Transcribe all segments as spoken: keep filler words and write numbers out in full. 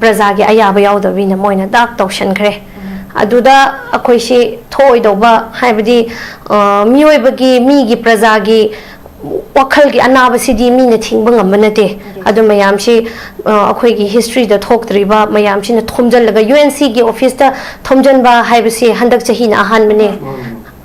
ꯄ꯭ꯔꯖꯥꯒꯤ ꯑꯌꯥꯕ ꯌꯥꯎꯗꯕꯅꯤꯅ ꯃꯣꯏꯅ ꯗꯥꯛ ꯇꯧꯁꯟꯈ꯭ꯔꯦ꯫ ꯑꯗꯨꯗ ꯑꯩꯈꯣꯏꯁꯤ ꯊꯣꯛꯑꯣꯏꯗꯧꯕ, ꯍꯥꯏꯕꯗꯤ, ꯑ, ꯃꯤꯑꯣꯏꯕꯒꯤ, ꯃꯤꯒꯤ, ꯄ꯭ꯔꯖꯥꯒꯤ ꯋꯥꯈꯜꯒꯤ ꯑꯅꯥꯕꯁꯤꯗꯤ ꯃꯤꯅ ꯊꯤꯡꯕ ꯉꯝꯕ ꯅꯠꯇꯦ꯫ ꯑꯗꯨ ꯃꯌꯥꯝꯁꯤ, ꯑ, ꯑꯩꯈꯣꯏꯒꯤ historyꯗ ꯊꯣꯛꯇ꯭ꯔꯤꯕ ꯃꯌꯥꯝꯁꯤꯅ ꯊꯣꯝꯖꯤꯜꯂꯒ UNCꯒꯤ officeꯇ ꯊꯣꯝꯖꯤꯟꯕ ꯍꯥꯏꯕꯁꯤ ꯍꯟꯗꯛ ꯆꯍꯤꯅ ꯑꯍꯥꯟꯕꯅꯦ꯫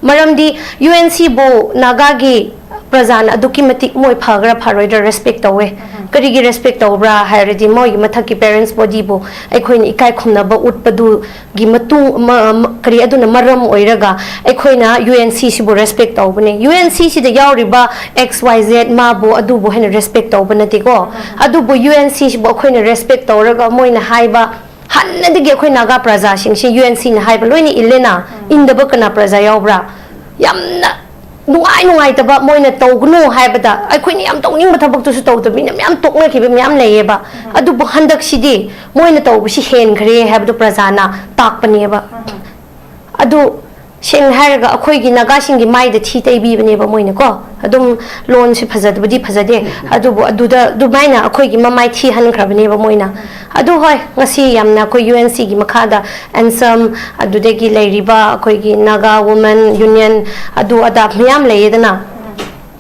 ꯃꯔꯝꯗꯤ UNCꯕꯨ ꯅꯥꯒꯥꯒꯤ ꯄ꯭ꯔꯖꯥꯅ ꯑꯗꯨꯛꯀꯤ ꯃꯇꯤꯛ ꯃꯣꯏ ꯐꯒ꯭ꯔꯥ ꯐꯔꯣꯏꯗ꯭ꯔꯥ respect ꯇꯧꯋꯦ꯫ ꯀꯔꯤꯒꯤ respect ꯇꯧꯕ꯭ꯔꯥ ꯍꯥꯏꯔꯗꯤ, ꯃꯣꯏꯒꯤ ꯃꯊꯛꯀꯤ parents bodyꯕꯨ ꯑꯩꯈꯣꯏꯅ ꯏꯀꯥꯏ ꯈꯨꯝꯅꯕ ꯎꯠꯄꯗꯨꯒꯤ ꯃꯇꯨꯡ, ꯃ-, ꯃ-, ꯀꯔꯤ, ꯑꯗꯨꯅ ꯃꯔꯝ ꯑꯣꯏꯔꯒ ꯑꯩꯈꯣꯏꯅ UNCꯁꯤꯕꯨ respect ꯇꯧꯕꯅꯦ꯫ UNCꯁꯤꯗ ꯌꯥꯎꯔꯤꯕ X Y Z ꯃꯥꯕꯨ ꯑꯗꯨꯕꯨ ꯍꯦꯟꯅ respect ꯇꯧꯕ ꯅꯠꯇꯦꯀꯣ꯫ ꯑꯗꯨꯕꯨ UNCꯁꯤꯕꯨ ꯑꯩꯈꯣꯏꯅ respect ꯇꯧꯔꯒ ꯃꯣꯏꯅ ꯍꯥꯏꯕ, ꯍꯥꯟꯅꯗꯒꯤ ꯑꯩꯈꯣꯏ ꯅꯥꯒꯥ ꯄ꯭ꯔꯖꯥꯁꯤꯡꯁꯤ UNCꯅ ꯍꯥꯏꯕ ꯂꯣꯏꯅ ꯏꯜꯂꯦꯅ, ꯏꯟꯗꯕ ꯀꯅꯥ ꯄ꯭ꯔꯖꯥ ꯌꯥꯎꯕ꯭ꯔꯥ? ꯌꯥꯝꯅ ꯅꯨꯡꯉꯥꯏ ꯅꯨꯡꯉꯥꯏꯇꯕ, ꯃꯣꯏꯅ ꯇꯧꯒꯅꯨ ꯍꯥꯏꯕꯗ ꯑꯩꯈꯣꯏꯅ ꯌꯥꯝ ꯇꯧꯅꯤꯡꯕ ꯊꯕꯛꯇꯨꯁꯨ ꯇꯧꯗꯕꯅꯤꯅ ꯃꯌꯥꯝ ꯇꯣꯛꯅꯈꯤꯕ ꯃꯌꯥꯝ ꯂꯩꯌꯦꯕ꯫ ꯑꯗꯨꯕꯨ ꯍꯟꯗꯛꯁꯤꯗꯤ ꯃꯣꯏꯅ ꯇꯧꯕꯁꯤ ꯍꯦꯟꯈ꯭ꯔꯦ ꯍꯥꯏꯕꯗꯨ ꯄ꯭ꯔꯖꯥꯅ ꯇꯥꯛꯄꯅꯦꯕ꯫ ꯑꯗꯨ ꯁꯦꯡꯅ ꯍꯥꯏꯔꯒ ꯑꯩꯈꯣꯏꯒꯤ ꯅꯥꯒꯥꯁꯤꯡꯒꯤ ꯃꯥꯏꯗ ꯊꯤ ꯇꯩꯕꯤꯕꯅꯦꯕ ꯃꯣꯏꯅꯀꯣ꯫ ꯑꯗꯨꯝ ꯂꯣꯟꯁꯦ ꯐꯖꯗꯕꯗꯤ ꯐꯖꯗꯦ, ꯑꯗꯨꯕꯨ ꯑꯗꯨꯗ ꯑꯗꯨꯃꯥꯏꯅ ꯑꯩꯈꯣꯏꯒꯤ ꯃꯃꯥꯏ ꯊꯤꯍꯟꯈ꯭ꯔꯕꯅꯦꯕ ꯃꯣꯏꯅ꯫ ꯑꯗꯨ ꯍꯣꯏ, ꯉꯁꯤ ꯌꯥꯝꯅ ꯑꯩꯈꯣꯏ UNCꯒꯤ ꯃꯈꯥꯗ ANSAM, ꯑꯗꯨꯗꯒꯤ ꯂꯩꯔꯤꯕ ꯑꯩꯈꯣꯏꯒꯤ Naga Women Union, ꯑꯗꯨ ꯑꯗꯥ ꯃꯌꯥꯝ ꯂꯩꯌꯦꯗꯅ,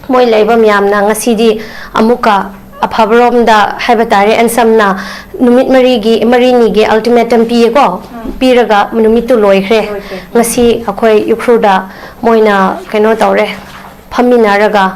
ꯃꯣꯏ ꯂꯩꯕ ꯃꯌꯥꯝꯅ ꯉꯁꯤꯗꯤ ꯑꯃꯨꯛꯀ ꯑꯐꯕꯔꯣꯝꯗ ꯍꯥꯏꯕ ꯇꯥꯔꯦ, ANSAMꯅ ꯅꯨꯃꯤꯠ ꯃꯔꯤꯒꯤ, ꯃꯔꯤꯅꯤꯒꯤ ultimatum ꯄꯤꯌꯦꯀꯣ꯫ ꯄꯤꯔꯒ ꯅꯨꯃꯤꯠꯇꯨ ꯂꯣꯏꯈ꯭ꯔꯦ꯫ ꯉꯁꯤ ꯑꯩꯈꯣꯏ ꯎꯈ꯭ꯔꯨꯜꯗ ꯃꯣꯏꯅ ꯀꯩꯅꯣ ꯇꯧꯔꯦ, ꯐꯝꯃꯤꯟꯅꯔꯒ,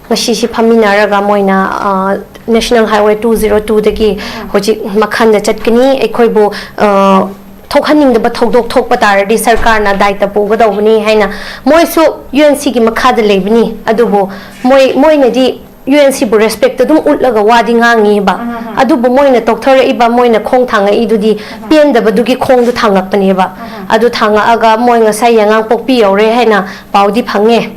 ꯉꯁꯤꯁꯤ ꯐꯝꯃꯤꯟꯅꯔꯒ ꯃꯣꯏꯅ, ꯑ, National Highway two zero twoꯗꯒꯤ ꯍꯧꯖꯤꯛ ꯃꯈꯥꯟꯗ ꯆꯠꯀꯅꯤ꯫ ꯑꯩꯈꯣꯏꯕꯨ, ꯑ, ꯊꯣꯛꯍꯟꯅꯤꯡꯗꯕ ꯊꯧꯗꯣꯛ ꯊꯣꯛꯄ ꯇꯥꯔꯗꯤ ꯁꯔꯀꯥꯔꯅ ꯗꯥꯏꯇ ꯄꯨꯒꯗꯧꯕꯅꯤ ꯍꯥꯏꯅ, ꯃꯣꯏꯁꯨ UNCꯒꯤ ꯃꯈꯥꯗ ꯂꯩꯕꯅꯤ꯫ ꯑꯗꯨꯕꯨ ꯃꯣꯏ, ꯃꯣꯏꯅꯗꯤ UNCꯕꯨ respect ꯑꯗꯨꯝ ꯎꯠꯂꯒ ꯋꯥꯗꯤ ꯉꯥꯡꯉꯤꯕ꯫ ꯑꯗꯨꯕꯨ ꯃꯣꯏꯅ ꯇꯧꯊꯔꯛꯏꯕ, ꯃꯣꯏꯅ ꯈꯣꯡ ꯊꯥꯡꯉꯛꯏꯗꯨꯗꯤ ꯄꯦꯟꯗꯕꯗꯨꯒꯤ ꯈꯣꯡꯗꯨ ꯊꯥꯡꯉꯛꯄꯅꯦꯕ꯫ ꯑꯗꯨ ꯊꯥꯡꯉꯛꯑꯒ ꯃꯣꯏ ꯉꯁꯥꯏ ꯌꯥꯉꯥꯡꯄꯣꯛꯄꯤ ꯌꯧꯔꯦ ꯍꯥꯏꯅ ꯄꯥꯎꯗꯤ ꯐꯪꯉꯦ꯫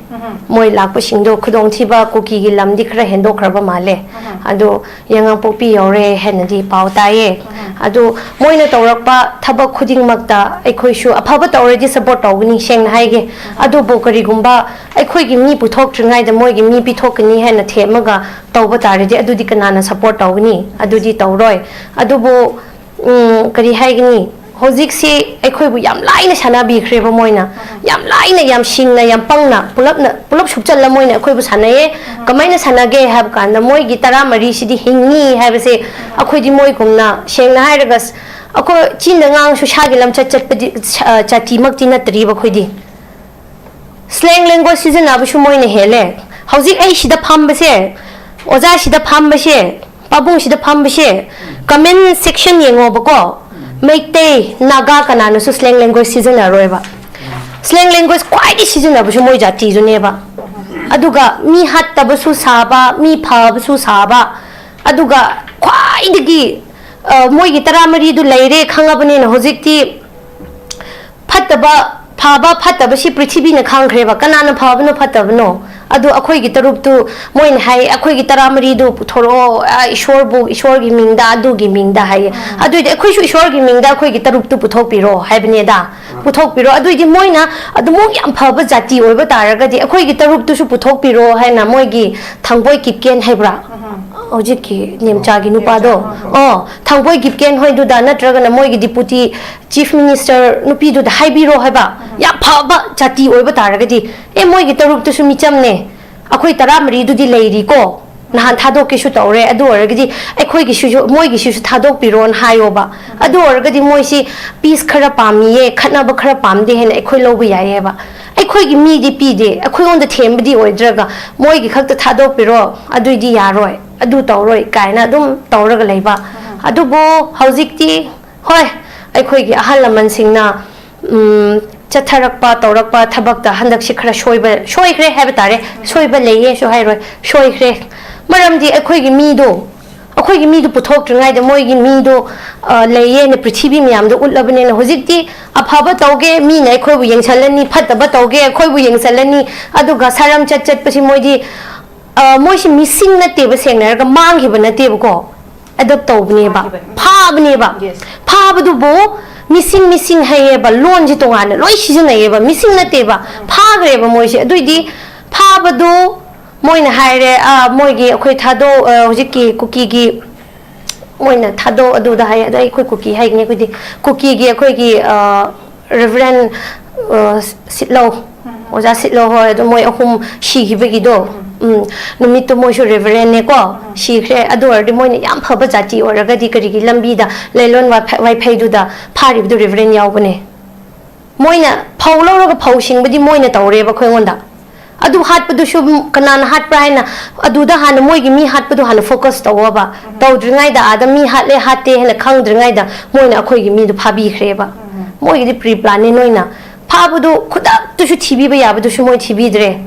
ꯃꯣꯏ ꯂꯥꯛꯄꯁꯤꯡꯗꯣ ꯈꯨꯗꯣꯡꯊꯤꯕ ꯀꯨꯀꯤꯒꯤ ꯂꯝꯗꯤ ꯈꯔ ꯍꯦꯟꯗꯣꯛꯈ꯭ꯔꯕ ꯃꯥꯜꯂꯦ꯫ ꯑꯗꯣ ꯌꯥꯉꯥꯡꯄꯣꯛꯄꯤ ꯌꯧꯔꯦ ꯍꯥꯏꯅꯗꯤ ꯄꯥꯎ ꯇꯥꯏꯌꯦ꯫ ꯑꯗꯣ ꯃꯣꯏꯅ ꯇꯧꯔꯛꯄ ꯊꯕꯛ ꯈꯨꯗꯤꯡꯃꯛꯇ ꯑꯩꯈꯣꯏꯁꯨ ꯑꯐꯕ ꯇꯧꯔꯗꯤ support ꯇꯧꯒꯅꯤ, ꯁꯦꯡꯅ ꯍꯥꯏꯒꯦ꯫ ꯑꯗꯨꯕꯨ ꯀꯔꯤꯒꯨꯝꯕ ꯑꯩꯈꯣꯏꯒꯤ ꯃꯤ ꯄꯨꯊꯣꯛꯇ꯭ꯔꯤꯉꯩꯗ ꯃꯣꯏꯒꯤ ꯃꯤ ꯄꯤꯊꯣꯛꯀꯅꯤ ꯍꯥꯏꯅ ꯊꯦꯝꯃꯒ ꯇꯧꯕ ꯇꯥꯔꯗꯤ ꯑꯗꯨꯗꯤ ꯀꯅꯥꯅ support ꯇꯧꯒꯅꯤ? ꯑꯗꯨꯗꯤ ꯇꯧꯔꯣꯏ꯫ ꯑꯗꯨꯕꯨ ꯎꯝ, ꯀꯔꯤ ꯍꯥꯏꯒꯅꯤ, ꯍꯧꯖꯤꯛꯁꯤ ꯑꯩꯈꯣꯏꯕꯨ ꯌꯥꯝ ꯂꯥꯏꯅ ꯁꯥꯟꯅꯕꯤꯈ꯭ꯔꯦꯕ ꯃꯣꯏꯅ꯫ ꯌꯥꯝ ꯂꯥꯏꯅ, ꯌꯥꯝ ꯁꯤꯡꯅ, ꯌꯥꯝ ꯄꯪꯅ, ꯄꯨꯂꯞꯅ, ꯄꯨꯂꯞ ꯁꯨꯞꯆꯜꯂ ꯃꯣꯏꯅ ꯑꯩꯈꯣꯏꯕꯨ ꯁꯥꯟꯅꯩꯌꯦ꯫ ꯀꯃꯥꯏꯅ ꯁꯥꯟꯅꯒꯦ ꯍꯥꯏꯕ ꯀꯥꯟꯗ, ꯃꯣꯏꯒꯤ ꯇꯔꯥꯃꯔꯤꯁꯤꯗꯤ ꯍꯤꯡꯉꯤ ꯍꯥꯏꯕꯁꯦ ꯑꯩꯈꯣꯏꯗꯤ ꯃꯣꯏꯒꯨꯝꯅ, ꯁꯦꯡꯅ ꯍꯥꯏꯔꯒ, ꯑꯩꯈꯣꯏ ꯆꯤꯟꯗ ꯉꯥꯡꯁꯨ ꯁꯥꯒꯤ ꯂꯝꯆꯠ ꯆꯠꯄꯗꯤ, ꯑ, ꯖꯥꯇꯤꯃꯛꯇꯤ ꯅꯠꯇ꯭ꯔꯤꯕ ꯑꯩꯈꯣꯏꯗꯤ꯫ Slang language ꯁꯤꯖꯤꯟꯅꯕꯁꯨ ꯃꯣꯏꯅ ꯍꯦꯜꯂꯦ꯫ ꯍꯧꯖꯤꯛ ꯑꯩ ꯁꯤꯗ ꯐꯝꯕꯁꯦ, ꯑꯣꯖꯥ ꯁꯤꯗ ꯐꯝꯕꯁꯦ, ꯄꯥꯕꯨꯡꯁꯤꯗ ꯐꯝꯕꯁꯦ, comment section ꯌꯦꯡꯉꯣꯕꯀꯣ, Meitei, Naga ꯀꯅꯥꯅꯁꯨ slang language ꯁꯤꯖꯤꯟꯅꯔꯣꯏꯕ꯫ Slang language ꯈ꯭ꯋꯥꯏꯗꯒꯤ ꯁꯤꯖꯤꯟꯅꯕꯁꯨ ꯃꯣꯏ ꯖꯥꯇꯤꯗꯨꯅꯦꯕ꯫ ꯑꯗꯨꯒ ꯃꯤ ꯍꯥꯠꯇꯕꯁꯨ ꯁꯥꯕ, ꯃꯤ ꯐꯕꯁꯨ ꯁꯥꯕ, ꯑꯗꯨꯒ ꯈ꯭ꯋꯥꯏꯗꯒꯤ, ꯑ, ꯃꯣꯏꯒꯤ ꯇꯔꯥꯃꯔꯤꯗꯨ ꯂꯩꯔꯦ ꯈꯪꯉꯕꯅꯤꯅ ꯍꯧꯖꯤꯛꯇꯤ ꯐꯠꯇꯕ, ꯐꯕ ꯐꯠꯇꯕꯁꯤ ꯄ꯭ꯔꯤꯊꯤꯕꯤꯅ ꯈꯪꯈ꯭ꯔꯦꯕ, ꯀꯅꯥꯅ ꯐꯕꯅꯣ ꯐꯠꯇꯕꯅꯣ꯫ ꯑꯗꯨ ꯑꯩꯈꯣꯏꯒꯤ ꯇꯔꯨꯛꯇꯨ, ꯃꯣꯏꯅ ꯍꯥꯏ, "ꯑꯩꯈꯣꯏꯒꯤ ꯇꯔꯥꯃꯔꯤꯗꯨ ꯄꯨꯊꯣꯔꯛꯑꯣ, ꯑ, ꯏꯁꯣꯔꯕꯨ, ꯏꯁꯣꯔꯒꯤ ꯃꯤꯡꯗ, ꯑꯗꯨꯒꯤ ꯃꯤꯡꯗ" ꯍꯥꯏꯌꯦ꯫ ꯑꯗꯨꯏꯗꯤ ꯑꯩꯈꯣꯏꯁꯨ ꯏꯁꯣꯔꯒꯤ ꯃꯤꯡꯗ ꯑꯩꯈꯣꯏꯒꯤ ꯇꯔꯨꯛꯇꯨ ꯄꯨꯊꯣꯛꯄꯤꯔꯣ ꯍꯥꯏꯕꯅꯦꯗ꯫ ꯄꯨꯊꯣꯛꯄꯤꯔꯣ꯫ ꯑꯗꯨꯏꯗꯤ ꯃꯣꯏꯅ ꯑꯗꯨꯃꯨꯛ ꯌꯥꯝ ꯐꯕ ꯖꯥꯇꯤ ꯑꯣꯏꯕ ꯇꯥꯔꯒꯗꯤ ꯑꯩꯈꯣꯏꯒꯤ ꯇꯔꯨꯛꯇꯨꯁꯨ ꯄꯨꯊꯣꯛꯄꯤꯔꯣ ꯍꯥꯏꯅ ꯃꯣꯏꯒꯤ ꯊꯥꯡꯕꯣꯏ ꯀꯤꯞꯀꯦꯟ ꯍꯥꯏꯕ꯭ꯔꯥ? ꯍꯧꯖꯤꯛꯀꯤ ꯅꯦꯝꯆꯥꯒꯤ ꯅꯨꯄꯥꯗꯣ? ꯑꯣ, ꯊꯥꯡꯕꯣꯏ ꯀꯤꯞꯀꯦꯟ ꯍꯣꯏꯗꯨꯗ ꯅꯠꯇ꯭ꯔꯒꯅ ꯃꯣꯏꯒꯤ ꯗꯤꯄꯨꯇꯤ ꯆꯤꯐ ꯃꯤꯅꯤꯁꯇꯔ ꯅꯨꯄꯤꯗꯨꯗ ꯍꯥꯏꯕꯤꯔꯣ ꯍꯥꯏꯕ꯫ ꯌꯥꯝ ꯐꯕ ꯖꯥꯇꯤ ꯑꯣꯏꯕ ꯇꯥꯔꯒꯗꯤ, "ꯑꯦ, ꯃꯣꯏꯒꯤ ꯇꯔꯨꯛꯇꯨꯁꯨ ꯃꯤꯆꯝꯅꯦ, ꯑꯩꯈꯣꯏ ꯇꯔꯥꯃꯔꯤꯗꯨꯗꯤ ꯂꯩꯔꯤꯀꯣ, ꯅꯍꯥꯟ ꯊꯥꯗꯣꯛꯀꯦꯁꯨ ꯇꯧꯔꯦ, ꯑꯗꯨ ꯑꯣꯏꯔꯒꯗꯤ ꯑꯩꯈꯣꯏꯒꯤꯁꯤꯁꯨ, ꯃꯣꯏꯒꯤꯁꯤꯁꯨ ꯊꯥꯗꯣꯛꯄꯤꯔꯣꯅ" ꯍꯥꯏꯌꯣꯕ꯫ ꯑꯗꯨ ꯑꯣꯏꯔꯒꯗꯤ ꯃꯣꯏꯁꯤ ꯄꯤꯁ ꯈꯔ ꯄꯥꯝꯃꯤꯌꯦ, ꯈꯠꯅꯕ ꯈꯔ ꯄꯥꯝꯗꯦ ꯍꯥꯏꯅ ꯑꯩꯈꯣꯏ ꯂꯧꯕ ꯌꯥꯏꯌꯦꯕ꯫ ꯑꯩꯈꯣꯏꯒꯤ ꯃꯤꯗꯤ ꯄꯤꯗꯦ, ꯑꯩꯈꯣꯏꯉꯣꯟꯗ ꯊꯦꯝꯕꯗꯤ ꯑꯣꯏꯗ꯭ꯔꯒ, "ꯃꯣꯏꯒꯤ ꯈꯛꯇ ꯊꯥꯗꯣꯛꯄꯤꯔꯣ, ꯑꯗꯨꯏꯗꯤ ꯌꯥꯔꯣꯏ, ꯑꯗꯨ ꯇꯧꯔꯣꯏ" ꯀꯥꯏꯅ ꯑꯗꯨꯝ ꯇꯧꯔꯒ ꯂꯩꯕ꯫ ꯑꯗꯨꯕꯨ ꯍꯧꯖꯤꯛꯇꯤ, ꯍꯣꯏ, ꯑꯩꯈꯣꯏꯒꯤ ꯑꯍꯜ ꯂꯃꯟꯁꯤꯡꯅ, ꯎꯝ, ꯆꯠꯊꯔꯛꯄ, ꯇꯧꯔꯛꯄ ꯊꯕꯛꯇ ꯍꯟꯗꯛꯁꯤ ꯈꯔ ꯁꯣꯏꯕ, ꯁꯣꯏꯈ꯭ꯔꯦ ꯍꯥꯏꯕ ꯇꯥꯔꯦ꯫ ꯁꯣꯏꯕ ꯂꯩꯌꯦꯁꯨ ꯍꯥꯏꯔꯣꯏ, ꯁꯣꯏꯈ꯭ꯔꯦ꯫ ꯃꯔꯝꯗꯤ ꯑꯩꯈꯣꯏꯒꯤ ꯃꯤꯗꯣ, ꯑꯩꯈꯣꯏꯒꯤ ꯃꯤꯗꯣ ꯄꯨꯊꯣꯛꯇ꯭ꯔꯤꯉꯩꯗ ꯃꯣꯏꯒꯤ ꯃꯤꯗꯣ, ꯑ, ꯂꯩꯌꯦꯅ ꯄ꯭ꯔꯤꯊꯤꯕꯤ ꯃꯌꯥꯝꯗ ꯎꯠꯂꯕꯅꯤꯅ, ꯍꯧꯖꯤꯛꯇꯤ ꯑꯐꯕ ꯇꯧꯒꯦ, ꯃꯤꯅ ꯑꯩꯈꯣꯏꯕꯨ ꯌꯦꯡꯁꯜꯂꯅꯤ, ꯐꯠꯇꯕ ꯇꯧꯒꯦ, ꯑꯩꯈꯣꯏꯕꯨ ꯌꯦꯡꯁꯜꯂꯅꯤ꯫ ꯑꯗꯨꯒ ꯁꯥꯔꯝ ꯆꯠ ꯆꯠꯄꯁꯤ ꯃꯣꯏꯗꯤ, ꯑ, ꯃꯣꯏꯁꯤ ꯃꯤꯁꯤꯡ ꯅꯠꯇꯦꯕ, ꯁꯦꯡꯅ ꯍꯥꯏꯔꯒ ꯃꯥꯡꯈꯤꯕ ꯅꯠꯇꯦꯕꯀꯣ, ꯑꯦꯗꯣꯞ ꯇꯧꯕꯅꯦꯕ꯫ ꯐꯥꯈꯤꯕꯅꯦ꯫ ꯐꯥꯕꯅꯦꯕ꯫ Yes. ꯐꯥꯕꯗꯨꯕꯨ ꯃꯤꯁꯤꯡ, ꯃꯤꯁꯤꯡ ꯍꯥꯏꯌꯦꯕ, ꯂꯣꯟꯁꯤ ꯇꯣꯉꯥꯟꯅ ꯂꯣꯏ ꯁꯤꯖꯤꯟꯅꯩꯌꯦꯕ, ꯃꯤꯁꯤꯡ ꯅꯠꯇꯦꯕ꯫ ꯐꯥꯈ꯭ꯔꯦꯕ ꯃꯣꯏꯁꯦ꯫ ꯑꯗꯨꯏꯗꯤ ꯐꯥꯕꯗꯨ ꯃꯣꯏꯅ ꯍꯥꯏꯔꯦ, "ꯑꯥ, ꯃꯣꯏꯒꯤ ꯑꯩꯈꯣꯏ ꯊꯥꯗꯣꯛ-, ꯑ, ꯍꯧꯖꯤꯛꯀꯤ ꯀꯨꯀꯤꯒꯤ ꯃꯣꯏꯅ ꯊꯥꯗꯣꯛ ꯑꯗꯨꯗ ꯍꯥꯏ꯫ ꯑꯗꯣ ꯑꯩꯈꯣꯏ ꯀꯨꯀꯤ ꯍꯥꯏꯒꯅꯤ, ꯑꯩꯈꯣꯏꯗꯤ ꯀꯨꯀꯤꯒꯤ ꯑꯩꯈꯣꯏꯒꯤ ꯔꯦꯚꯔꯦꯟ ꯁꯤꯠꯂꯧ, ꯑꯣꯖꯥ ꯁꯤꯠꯂꯧ ꯍꯣꯏ, ꯑꯗꯣ ꯃꯣꯏ ꯑꯍꯨꯝ ꯁꯤꯈꯤꯕꯒꯤꯗꯣ, ꯎꯝ, ꯅꯨꯃꯤꯠꯇꯨ ꯃꯣꯏꯁꯨ ꯔꯦꯚꯔꯦꯟꯅꯦꯀꯣ, ꯁꯤꯈ꯭ꯔꯦ꯫ ꯑꯗꯨ ꯑꯣꯏꯔꯗꯤ ꯃꯣꯏꯅ ꯌꯥꯝ ꯐꯕ ꯖꯥꯇꯤ ꯑꯣꯏꯔꯒꯗꯤ ꯀꯔꯤꯒꯤ ꯂꯝꯕꯤꯗ ꯂꯩꯂꯣꯟ ꯋꯥꯏꯐ- ꯋꯥꯏꯐꯩꯗꯨꯗ ꯐꯥꯔꯤꯕꯗꯨ ꯔꯦꯚꯔꯦꯟ ꯌꯥꯎꯕꯅꯦ? ꯃꯣꯏꯅ ꯐꯧ ꯂꯧꯔꯒ ꯐꯧ ꯁꯤꯡꯕꯗꯤ ꯃꯣꯏꯅ ꯇꯧꯔꯦꯕ ꯑꯩꯈꯣꯏꯉꯣꯟꯗ꯫ ꯑꯗꯨ ꯍꯥꯠꯄꯗꯨꯁꯨ ꯀꯅꯥꯅ ꯍꯥꯠꯄ꯭ꯔꯥ ꯍꯥꯏꯅ ꯑꯗꯨꯗ ꯍꯥꯟꯅ ꯃꯣꯏꯒꯤ ꯃꯤ ꯍꯥꯠꯄꯗꯣ ꯍꯥꯟꯅ ꯐꯣꯀꯁ ꯇꯧꯋꯣꯕ꯫ ꯇꯧꯗ꯭ꯔꯤꯉꯩꯗ ꯑꯥꯗ ꯃꯤ ꯍꯥꯠꯂꯦ ꯍꯥꯠꯇꯦ ꯍꯥꯏꯅ ꯈꯪꯗ꯭ꯔꯤꯉꯩꯗ ꯃꯣꯏꯅ ꯑꯩꯈꯣꯏꯒꯤ ꯃꯤꯗꯨ ꯐꯥꯕꯤꯈ꯭ꯔꯦꯕ꯫ ꯃꯣꯏꯒꯤꯗꯤ ꯄ꯭ꯔꯤ ꯄ꯭ꯂꯥꯟꯅꯤ꯫ ꯅꯣꯏꯅ ꯐꯥꯕꯗꯨ ꯈꯨꯗꯛꯇꯨꯁꯨ ꯊꯤꯕꯤꯕ ꯌꯥꯕꯗꯨꯁꯨ ꯃꯣꯏ ꯊꯤꯕꯤꯗ꯭ꯔꯦ꯫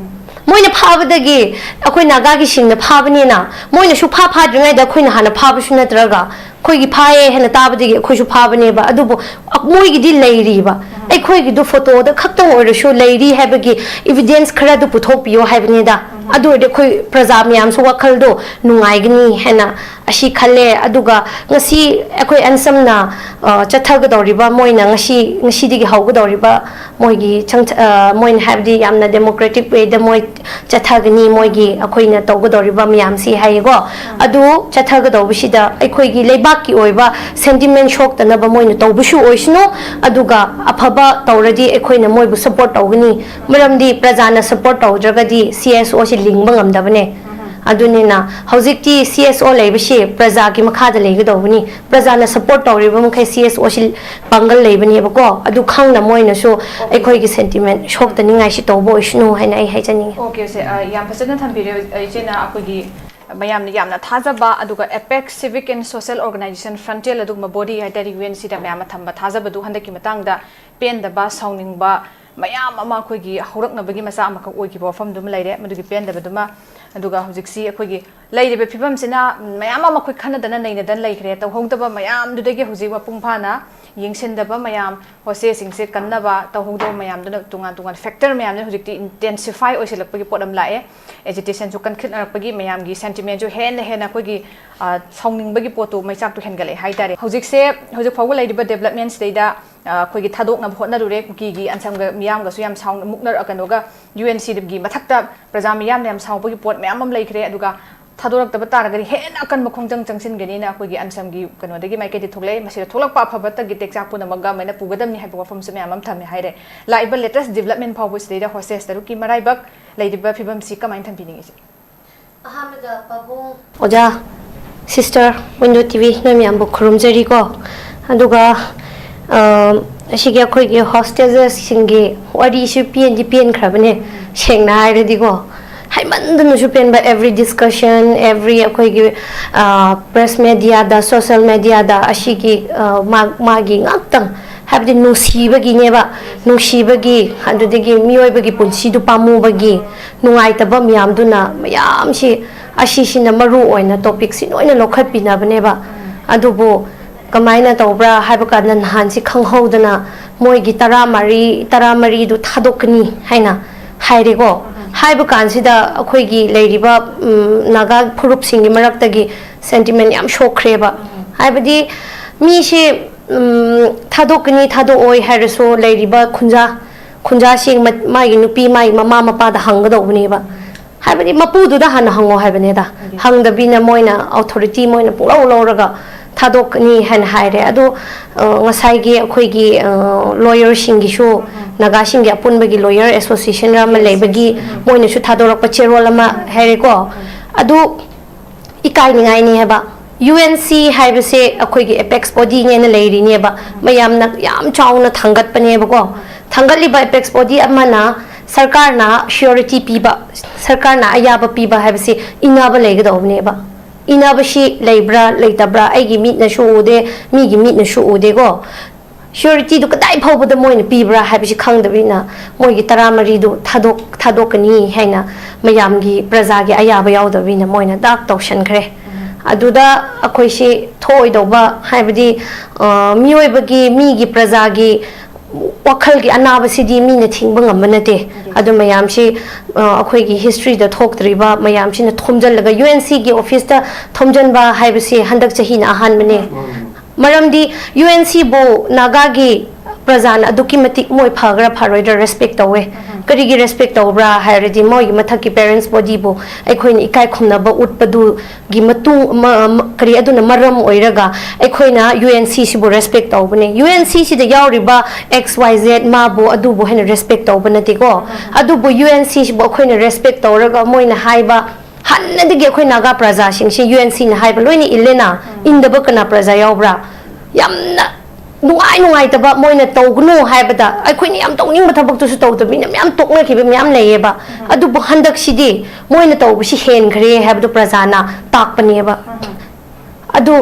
ꯃꯣꯏꯅ ꯐꯥꯕꯗꯒꯤ ꯑꯩꯈꯣꯏ ꯅꯥꯒꯥꯒꯤꯁꯤꯡꯅ ꯐꯥꯕꯅꯤꯅ ꯃꯣꯏꯅ ꯁꯨꯛꯐꯥ ꯐꯥꯗ꯭ꯔꯤꯉꯩꯗ ꯑꯩꯈꯣꯏꯅ ꯍꯥꯟꯅ ꯐꯥꯕꯁꯨ ꯅꯠꯇ꯭ꯔꯒ ꯑꯩꯈꯣꯏꯒꯤ ꯐꯥꯏꯌꯦ ꯍꯥꯏꯅ ꯇꯥꯕꯗꯒꯤ ꯑꯩꯈꯣꯏꯁꯨ ꯐꯥꯕꯅꯦꯕ꯫ ꯑꯗꯨꯕꯨ ꯃꯣꯏꯒꯤꯗꯤ ꯂꯩꯔꯤꯕ꯫ ꯑꯩꯈꯣꯏꯒꯤꯗꯨ ꯐꯣꯇꯣꯗ ꯈꯛꯇꯪ ꯑꯣꯏꯔꯁꯨ ꯂꯩꯔꯤ ꯍꯥꯏꯕꯒꯤ ꯏꯚꯤꯗꯦꯟꯁ ꯈꯔꯗꯨ ꯄꯨꯊꯣꯛꯄꯤꯌꯣ ꯍꯥꯏꯕꯅꯤꯗ꯫ ꯑꯗꯨ ꯑꯣꯏꯔꯗꯤ ꯑꯩꯈꯣꯏ ꯄ꯭ꯔꯖꯥ ꯃꯌꯥꯝꯁꯨ ꯋꯥꯈꯜꯗꯣ ꯅꯨꯡꯉꯥꯏꯒꯅꯤ ꯍꯥꯏꯅ ꯑꯁꯤ ꯈꯜꯂꯦ꯫ ꯑꯗꯨꯒ ꯉꯁꯤ ꯑꯩꯈꯣꯏ ꯑꯟꯁꯝꯅ, ꯑ, ꯆꯠꯊꯒꯗꯧꯔꯤꯕ, ꯃꯣꯏꯅ ꯉꯁꯤ, ꯉꯁꯤꯗꯒꯤ ꯍꯧꯒꯗꯧꯔꯤꯕ ꯃꯣꯏꯒꯤ ꯆꯪ-, ꯑ, ꯃꯣꯏꯅ ꯍꯥꯏꯕꯗꯤ ꯌꯥꯝꯅ ꯗꯦꯃꯣꯀ꯭ꯔꯦꯇꯤꯛ ꯋꯦꯗ ꯃꯣꯏ ꯆꯠꯊꯒꯅꯤ, ꯃꯣꯏꯒꯤ ꯑꯩꯈꯣꯏꯅ ꯇꯧꯒꯗꯧꯔꯤꯕ ꯃꯌꯥꯝꯁꯤ ꯍꯥꯏꯌꯦꯀꯣ꯫ ꯑꯗꯨ ꯆꯠꯊꯒꯗꯧꯕꯁꯤꯗ ꯑꯩꯈꯣꯏꯒꯤ ꯂꯩꯕꯥꯛꯀꯤ ꯑꯣꯏꯕ ꯁꯦꯟꯇꯤꯃꯦꯟ ꯁꯣꯛꯇꯅꯕ ꯃꯣꯏꯅ ꯇꯧꯕꯁꯨ ꯑꯣꯏꯁꯅꯨ, ꯑꯗꯨꯒ ꯑꯐꯕ ꯇꯧꯔꯗꯤ ꯑꯩꯈꯣꯏꯅ ꯃꯣꯏꯕꯨ ꯁꯞꯄꯣꯔꯠ ꯇꯧꯒꯅꯤ꯫ ꯃꯔꯝꯗꯤ ꯄ꯭ꯔꯖꯥꯅ ꯁꯞꯄꯣꯔꯠ ꯇꯧꯗ꯭ꯔꯒꯗꯤ ꯁꯤ ꯑꯦꯁ ꯑꯣꯁꯤ ꯂꯤꯡꯕ ꯉꯝꯗꯕꯅꯦ꯫ ꯑꯗꯨꯅꯤꯅ ꯍꯧꯖꯤꯛꯇꯤ ꯁꯤ ꯑꯦꯁ ꯑꯣ ꯂꯩꯕꯁꯤ ꯄ꯭ꯔꯖꯥꯒꯤ ꯃꯈꯥꯗ ꯂꯩꯒꯗꯧꯕꯅꯤ꯫ ꯄ꯭ꯔꯖꯥꯅ ꯁꯞꯄꯣꯔꯠ ꯇꯧꯔꯤꯕ ꯃꯈꯩ ꯁꯤ ꯑꯦꯁ ꯑꯣꯁꯤ ꯄꯥꯡꯒꯜ ꯂꯩꯕꯅꯦꯕꯀꯣ꯫ ꯑꯗꯨ ꯈꯪꯅ ꯃꯣꯏꯅꯁꯨ ꯑꯩꯈꯣꯏꯒꯤ ꯁꯦꯟꯇꯤꯃꯦꯟ ꯁꯣꯛꯇꯅꯤꯡꯉꯥꯏꯁꯤ ꯇꯧꯕ ꯑꯣꯏꯁꯅꯨ ꯍꯥꯏꯅ ꯑꯩ ꯍꯥꯏꯖꯅꯤꯡꯉꯤ꯫ ꯑꯣꯀꯦ, ꯁꯦ, ꯑ, ꯌꯥꯝ ꯐꯖꯅ ꯊꯝꯕꯤꯔꯦ, ꯑ, ꯏꯆꯦꯅ꯫ ꯑꯩꯈꯣꯏꯒꯤ ꯃꯌꯥꯝꯅ ꯌꯥꯝꯅ ꯊꯥꯖꯕ, ꯑꯗꯨꯒ APEX Civic and Social Organization Frontier ꯑꯗꯨꯒꯨꯝꯕ ꯕꯣꯗꯤ ꯍꯥꯏꯇꯥꯔꯦ, ꯌꯨ ꯑꯦꯟ ꯁꯤꯗ ꯃꯌꯥꯝꯅ ꯊꯝꯕ ꯊꯥꯖꯕꯗꯨ ꯍꯟꯗꯛꯀꯤ ꯃꯇꯥꯡꯗ ꯄꯦꯟꯗꯕ, ꯁꯥꯎꯅꯤꯡꯕ ꯃꯌꯥꯝ ꯑꯃ ꯑꯩꯈꯣꯏꯒꯤ ꯍꯧꯔꯛꯅꯕꯒꯤ ꯃꯆꯥꯛ ꯑꯃꯈꯛ ꯑꯣꯏꯈꯤꯕ ꯋꯥꯐꯝꯗꯨꯃ ꯂꯩꯔꯦ, ꯃꯗꯨꯒꯤ ꯄꯦꯟꯗꯕꯗꯨꯃ꯫ ꯑꯗꯨꯒ ꯍꯧꯖꯤꯛꯁꯤ ꯑꯩꯈꯣꯏꯒꯤ ꯂꯩꯔꯤꯕ ꯐꯤꯕꯝꯁꯤꯅ ꯃꯌꯥꯝ ꯑꯃ ꯑꯩꯈꯣꯏ ꯈꯟꯅꯗꯅ ꯅꯩꯅꯗꯅ ꯂꯩꯈ꯭ꯔꯦ꯫ ꯇꯧꯍꯧꯗꯕ ꯃꯌꯥꯝꯗꯨꯗꯒꯤ ꯍꯧꯖꯤꯛ ꯃꯄꯨꯡ ꯐꯥꯅ ꯌꯦꯡꯁꯤꯟꯗꯕ ꯃꯌꯥꯝ, ꯍꯣꯁꯇꯦꯜꯁꯤꯡꯁꯦ ꯀꯟꯅꯕ ꯇꯧꯍꯧꯗꯕ ꯃꯌꯥꯝꯗꯨꯅ, ꯇꯣꯉꯥꯟ ꯇꯣꯉꯥꯟ ꯐꯦꯛꯇꯔ ꯃꯌꯥꯝꯗꯨꯅ ꯍꯧꯖꯤꯛꯇꯤ ꯏꯟꯇꯦꯟꯁꯤꯐꯥꯏ ꯑꯣꯏꯁꯤꯜꯂꯛꯄꯒꯤ ꯄꯣꯠ ꯑꯃ ꯂꯥꯛꯑꯦ꯫ ꯑꯦꯖꯤꯇꯦꯁꯟꯁꯨ ꯀꯟꯈꯠꯅꯔꯛꯄꯒꯤ ꯃꯌꯥꯝꯒꯤ ꯁꯦꯟꯇꯤꯃꯦꯟꯁꯨ ꯍꯦꯟꯅ ꯍꯦꯟꯅ ꯑꯩꯈꯣꯏꯒꯤ, ꯑ, ꯁꯥꯎꯅꯤꯡꯕꯒꯤ ꯄꯣꯠꯇꯨ ꯃꯩꯆꯥꯛꯇꯨ ꯍꯦꯟꯒꯠꯂꯛꯑꯦ ꯍꯥꯏꯇꯥꯔꯦ꯫ ꯍꯧꯖꯤꯛꯁꯦ, ꯍꯧꯖꯤꯛ ꯐꯥꯎꯕ ꯂꯩꯔꯤꯕ ꯗꯦꯕꯂꯞꯃꯦꯟꯁꯤꯗꯩꯗ, ꯑ, ꯑꯩꯈꯣꯏꯒꯤ ꯊꯥꯗꯣꯛꯅꯕ ꯍꯣꯠꯅꯔꯨꯔꯦ꯫ ꯀꯨꯀꯤꯒꯤ ꯑꯟꯁꯝꯒ ꯃꯤꯌꯥꯝꯒꯁꯨ ꯌꯥꯝ ꯁꯥꯎꯅ ꯃꯨꯛꯅꯔ-, ꯀꯩꯅꯣꯒ, ꯌꯨ ꯑꯦꯟ ꯁꯤꯒꯤ ꯃꯊꯛꯇ ꯄ꯭ꯔꯖꯥ ꯃꯤꯌꯥꯝꯅ ꯌꯥꯝ ꯁꯥꯎꯕꯒꯤ ꯄꯣꯠ ꯃꯌꯥꯝ ꯑꯃ ꯂꯩꯈ꯭ꯔꯦ꯫ ꯑꯗꯨꯒ ꯊꯥꯗꯣꯔꯛꯇꯕ ꯇꯥꯔꯒꯗꯤ ꯍꯦꯟꯅ ꯑꯀꯟꯕ ꯈꯣꯡꯖꯪ ꯆꯪꯁꯤꯟꯒꯅꯤꯅ ꯑꯩꯈꯣꯏꯒꯤ ꯑꯟꯁꯝꯒꯤ ꯀꯩꯅꯣꯗꯒꯤ ꯃꯥꯏꯀꯩꯗꯤ ꯊꯣꯛꯂꯛꯑꯦ꯫ ꯃꯁꯤꯗ ꯊꯣꯛꯂꯛꯄ ꯑꯐꯕꯇꯒꯤ ꯇꯦꯛꯆꯥꯛ ꯄꯨꯝꯅꯃꯛ ꯒꯃꯦꯟꯅ ꯄꯨꯒꯗꯕꯅꯤ ꯍꯥꯏꯕ ꯋꯥꯐꯝꯁꯨ ꯃꯌꯥꯝ ꯑꯃ ꯊꯝꯃꯦ ꯍꯥꯏꯔꯦ꯫ ꯂꯥꯛꯏꯕ ꯂꯦꯇꯦꯁ ꯗꯤꯕꯂꯞꯃꯦꯟ ꯐꯥꯎꯕꯁꯤꯗꯩꯗ ꯍꯣꯁꯇꯦꯁ ꯇꯔꯨꯛꯀꯤ ꯃꯔꯥꯏꯕꯛ ꯂꯩꯔꯤꯕ ꯐꯤꯕꯝꯁꯤ ꯀꯃꯥꯏꯅ ꯊꯝꯕꯤꯅꯤꯡꯉꯤ ꯏꯆꯦ? ꯑꯍꯥꯟꯕꯗ ꯄꯥꯕꯨꯡ ꯑꯣꯖꯥ, ꯁꯤꯁꯇꯔ, ꯋꯤꯟꯗꯣ ꯇꯤꯚꯤ ꯅꯣꯏ ꯃꯌꯥꯝꯕꯨ ꯈꯨꯔꯨꯝꯖꯔꯤꯀꯣ꯫ ꯑꯗꯨꯒ ꯑ, ꯑꯁꯤꯒꯤ ꯑꯩꯈꯣꯏꯒꯤ ꯍꯣꯁꯇꯦꯖꯦꯁꯁꯤꯡꯒꯤ ꯋꯥꯔꯤꯁꯨ ꯄꯦꯟꯗꯤ ꯄꯦꯟꯈ꯭ꯔꯕꯅꯦ, ꯁꯦꯡꯅ ꯍꯥꯏꯔꯗꯤꯀꯣ꯫ ꯍꯥꯏꯃꯟꯗꯅꯁꯨ ꯄꯦꯟꯕ, every discussion, every ꯑꯩꯈꯣꯏꯒꯤ ꯄ꯭ꯔꯦꯁ ꯃꯦꯗꯤꯌꯥꯗ, ꯁꯣꯁꯦꯜ ꯃꯦꯗꯤꯌꯥꯗ ꯑꯁꯤꯒꯤ ꯑ, ꯃꯥ- ꯃꯥꯒꯤ ꯉꯥꯛꯇꯪ, ꯍꯥꯏꯕꯗꯤ ꯅꯨꯡꯁꯤꯕꯒꯤꯅꯦꯕ, ꯅꯨꯡꯁꯤꯕꯒꯤ, ꯑꯗꯨꯗꯒꯤ ꯃꯤꯑꯣꯏꯕꯒꯤ ꯄꯨꯟꯁꯤꯗꯨ ꯄꯥꯝꯃꯨꯕꯒꯤ, ꯅꯨꯡꯉꯥꯏꯇꯕ ꯃꯌꯥꯝꯗꯨꯅ ꯃꯌꯥꯝꯁꯤ, ꯑꯁꯤꯁꯤꯅ ꯃꯔꯨ ꯑꯣꯏꯅ ꯇꯣꯄꯤꯛꯁꯤ ꯂꯣꯏꯅ ꯂꯧꯈꯠꯄꯤꯅꯕꯅꯦꯕ꯫ ꯑꯗꯨꯕꯨ ꯀꯃꯥꯏꯅ ꯇꯧꯕ꯭ꯔꯥ ꯍꯥꯏꯕ ꯀꯥꯟꯗ, ꯅꯍꯥꯟꯁꯤ ꯈꯪꯍꯧꯗꯅ ꯃꯣꯏꯒꯤ ꯇꯔꯥꯃꯔꯤ, ꯇꯔꯥꯃꯔꯤꯗꯨ ꯊꯥꯗꯣꯛꯀꯅꯤ ꯍꯥꯏꯅ ꯍꯥꯏꯔꯦꯀꯣ꯫ ꯍꯥꯏꯕ ꯀꯥꯟꯁꯤꯗ ꯑꯩꯈꯣꯏꯒꯤ ꯂꯩꯔꯤꯕ, ꯎꯝ, ꯅꯥꯒꯥ ꯐꯨꯔꯨꯞꯁꯤꯡꯒꯤ ꯃꯔꯛꯇꯒꯤ ꯁꯦꯟꯇꯤꯃꯦꯟ ꯌꯥꯝ ꯁꯣꯛꯈ꯭ꯔꯦꯕ꯫ ꯍꯥꯏꯕꯗꯤ ꯃꯤꯁꯦ, ꯎꯝ, ꯊꯥꯗꯣꯛꯀꯅꯤ, ꯊꯥꯗꯣꯛꯑꯣꯏ ꯍꯥꯏꯔꯁꯨ ꯂꯩꯔꯤꯕ ꯈꯨꯟꯖꯥ, ꯈꯨꯟꯖꯥꯁꯤꯡ ꯃ- ꯃꯥꯒꯤ ꯅꯨꯄꯤ, ꯃꯥꯒꯤ ꯃꯃꯥ ꯃꯄꯥꯗ ꯍꯪꯒꯗꯧꯕꯅꯦꯕ꯫ ꯍꯥꯏꯕꯗꯤ ꯃꯄꯨꯗꯨꯗ ꯍꯥꯟꯅ ꯍꯪꯉꯣ ꯍꯥꯏꯕꯅꯦꯗ꯫ ꯍꯪꯗꯕꯤꯅ ꯃꯣꯏꯅ ꯑꯣꯊꯣꯔꯤꯇꯤ ꯃꯣꯏꯅ ꯄꯨꯡꯂꯧ ꯂꯧꯔꯒ ꯊꯥꯗꯣꯛꯀꯅꯤ ꯍꯥꯏꯅ ꯍꯥꯏꯔꯦ꯫ ꯑꯗꯣ, ꯑ, ꯉꯁꯥꯏꯒꯤ ꯑꯩꯈꯣꯏꯒꯤ, ꯑ, ꯂꯣꯌꯔꯁꯤꯡꯒꯤꯁꯨ, ꯅꯥꯒꯥꯁꯤꯡꯒꯤ ꯑꯄꯨꯟꯕꯒꯤ ꯂꯣꯌꯔ ꯑꯦꯁꯣꯁꯤꯌꯦꯁꯟ ꯑꯃ ꯂꯩꯕꯒꯤ ꯃꯣꯏꯅꯁꯨ ꯊꯥꯗꯣꯔꯛꯄ ꯆꯦꯔꯣꯜ ꯑꯃ ꯍꯥꯏꯔꯦꯀꯣ꯫ ꯑꯗꯨ ꯏꯀꯥꯏꯅꯤꯡꯉꯥꯏꯅꯤ ꯍꯥꯏꯕ꯫ ꯌꯨ ꯑꯦꯟ ꯁꯤ ꯍꯥꯏꯕꯁꯦ ꯑꯩꯈꯣꯏꯒꯤ ꯑꯦꯄꯦꯛꯁ ꯕꯣꯗꯤꯅꯦꯅ ꯂꯩꯔꯤꯅꯦꯕ, ꯃꯌꯥꯝꯅ ꯌꯥꯝ ꯆꯥꯎꯅ ꯊꯥꯡꯒꯠꯄꯅꯦꯕꯀꯣ꯫ ꯊꯥꯡꯒꯠꯂꯤꯕ ꯑꯦꯄꯦꯛꯁ ꯕꯣꯗꯤ ꯑꯃꯅ ꯁꯔꯀꯥꯔꯅ ꯁꯤꯌꯣꯔꯤꯇꯤ ꯄꯤꯕ, ꯁꯔꯀꯥꯔꯅ ꯑꯌꯥꯕ ꯄꯤꯕ ꯍꯥꯏꯕꯁꯤ ꯏꯟꯅꯕ ꯂꯩꯒꯗꯧꯕꯅꯦꯕ꯫ ꯏꯟꯅꯕꯁꯤ ꯂꯩꯕ꯭ꯔꯥ ꯂꯩꯇꯕ꯭ꯔꯥ, ꯑꯩꯒꯤ ꯃꯤꯠꯅꯁꯨ ꯎꯗꯦ, ꯃꯤꯒꯤ ꯃꯤꯠꯅꯁꯨ ꯎꯗꯦꯀꯣ꯫ ꯁꯤꯌꯣꯔꯤꯇꯤꯗꯨ ꯀꯗꯥꯏ ꯐꯥꯎꯕꯗ ꯃꯣꯏꯅ ꯄꯤꯕ꯭ꯔꯥ ꯍꯥꯏꯕꯁꯤ ꯈꯪꯗꯕꯅꯤꯅ, ꯃꯣꯏꯒꯤ ꯇꯔꯥꯃꯔꯤꯗꯨ ꯊꯥꯗꯣꯛ- ꯊꯥꯗꯣꯛꯀꯅꯤ ꯍꯥꯏꯅ ꯃꯌꯥꯝꯒꯤ ꯄ꯭ꯔꯖꯥꯒꯤ ꯑꯌꯥꯕ ꯌꯥꯎꯗꯕꯅꯤꯅ ꯃꯣꯏꯅ ꯗꯥꯛ ꯇꯧꯁꯟꯈ꯭ꯔꯦ꯫ ꯑꯗꯨꯗ ꯑꯩꯈꯣꯏꯁꯤ ꯊꯣꯛꯑꯣꯏꯗꯧꯕ, ꯍꯥꯏꯕꯗꯤ, ꯑ, ꯃꯤꯑꯣꯏꯕꯒꯤ, ꯃꯤꯒꯤ ꯄ꯭ꯔꯖꯥꯒꯤ ꯋꯥꯈꯜꯒꯤ ꯑꯅꯥꯕꯁꯤꯗꯤ ꯃꯤꯅ ꯊꯤꯡꯕ ꯉꯝꯕ ꯅꯠꯇꯦ꯫ ꯑꯗꯨ ꯃꯌꯥꯝꯁꯤ, ꯑ, ꯑꯩꯈꯣꯏꯒꯤ ꯍꯤꯁꯇ꯭ꯔꯤꯗ ꯊꯣꯛꯇ꯭ꯔꯤꯕ ꯃꯌꯥꯝꯁꯤꯅ ꯊꯣꯝꯖꯤꯜꯂꯒ ꯌꯨ ꯑꯦꯟ ꯁꯤꯒꯤ ꯑꯣꯐꯤꯁꯇ ꯊꯣꯝꯖꯤꯟꯕ ꯍꯥꯏꯕꯁꯤ ꯍꯟꯗꯛ ꯆꯍꯤꯅ ꯑꯍꯥꯟꯕꯅꯦ꯫ ꯃꯔꯝꯗꯤ ꯌꯨ ꯑꯦꯟ ꯁꯤꯕꯨ ꯅꯥꯒꯥꯒꯤ ꯄ꯭ꯔꯖꯥꯅ ꯑꯗꯨꯛꯀꯤ ꯃꯇꯤꯛ ꯃꯣꯏ ꯐꯒ꯭ꯔꯥ ꯐꯔꯣꯏꯗ꯭ꯔꯥ ꯔꯦꯁꯄꯦꯛ ꯇꯧꯋꯦ꯫ ꯀꯔꯤꯒꯤ ꯔꯦꯁꯄꯦꯛ ꯇꯧꯕ꯭ꯔꯥ ꯍꯥꯏꯔꯗꯤ, ꯃꯣꯏꯒꯤ ꯃꯊꯛꯀꯤ ꯄꯦꯔꯦꯟꯁ ꯕꯣꯗꯤꯕꯨ ꯑꯩꯈꯣꯏꯅ ꯏꯀꯥꯏ ꯈꯨꯝꯅꯕ ꯎꯠꯄꯗꯨꯒꯤ ꯃꯇꯨꯡ, ꯃ-, ꯃ-, ꯀꯔꯤ, ꯑꯗꯨꯅ ꯃꯔꯝ ꯑꯣꯏꯔꯒ ꯑꯩꯈꯣꯏꯅ ꯌꯨ ꯑꯦꯟ ꯁꯤꯁꯤꯕꯨ ꯔꯦꯁꯄꯦꯛ ꯇꯧꯕꯅꯦ꯫ ꯌꯨ ꯑꯦꯟ ꯁꯤꯁꯤꯗ ꯌꯥꯎꯔꯤꯕ ꯑꯦꯛꯁ ꯋꯥꯏ ꯖꯦꯠ ꯃꯥꯕꯨ ꯑꯗꯨꯕꯨ ꯍꯦꯟꯅ ꯔꯦꯁꯄꯦꯛ ꯇꯧꯕ ꯅꯠꯇꯦꯀꯣ꯫ ꯑꯗꯨꯕꯨ ꯌꯨ ꯑꯦꯟ ꯁꯤꯁꯤꯕꯨ ꯑꯩꯈꯣꯏꯅ ꯔꯦꯁꯄꯦꯛ ꯇꯧꯔꯒ ꯃꯣꯏꯅ ꯍꯥꯏꯕ, ꯍꯥꯟꯅꯗꯒꯤ ꯑꯩꯈꯣꯏ ꯅꯥꯒꯥ ꯄ꯭ꯔꯖꯥꯁꯤꯡꯁꯤ ꯌꯨ ꯑꯦꯟ ꯁꯤꯅ ꯍꯥꯏꯕ ꯂꯣꯏꯅ ꯏꯜꯂꯦꯅ꯫ ꯏꯟꯗꯕ ꯀꯅꯥ ꯄ꯭ꯔꯖꯥ ꯌꯥꯎꯕ꯭ꯔꯥ? ꯌꯥꯝꯅ ꯅꯨꯡꯉꯥꯏ ꯅꯨꯡꯉꯥꯏꯇꯕ ꯃꯣꯏꯅ ꯇꯧꯒꯅꯨ ꯍꯥꯏꯕꯗ, ꯑꯩꯈꯣꯏꯅ ꯌꯥꯝ ꯇꯧꯅꯤꯡꯕ ꯊꯕꯛꯇꯨꯁꯨ ꯇꯧꯗꯕ ꯃꯤꯅ ꯃꯌꯥꯝ ꯇꯣꯛꯅꯈꯤꯕ ꯃꯌꯥꯝ ꯂꯩꯌꯦꯕ꯫ ꯑꯗꯨꯕꯨ ꯍꯟꯗꯛꯁꯤꯗꯤ ꯃꯣꯏꯅ ꯇꯧꯕꯁꯤ ꯍꯦꯟꯈ꯭ꯔꯦ ꯍꯥꯏꯕꯗꯨ ꯄ꯭ꯔꯖꯥꯅ ꯇꯥꯛꯄꯅꯦꯕ꯫ ꯑꯗꯨ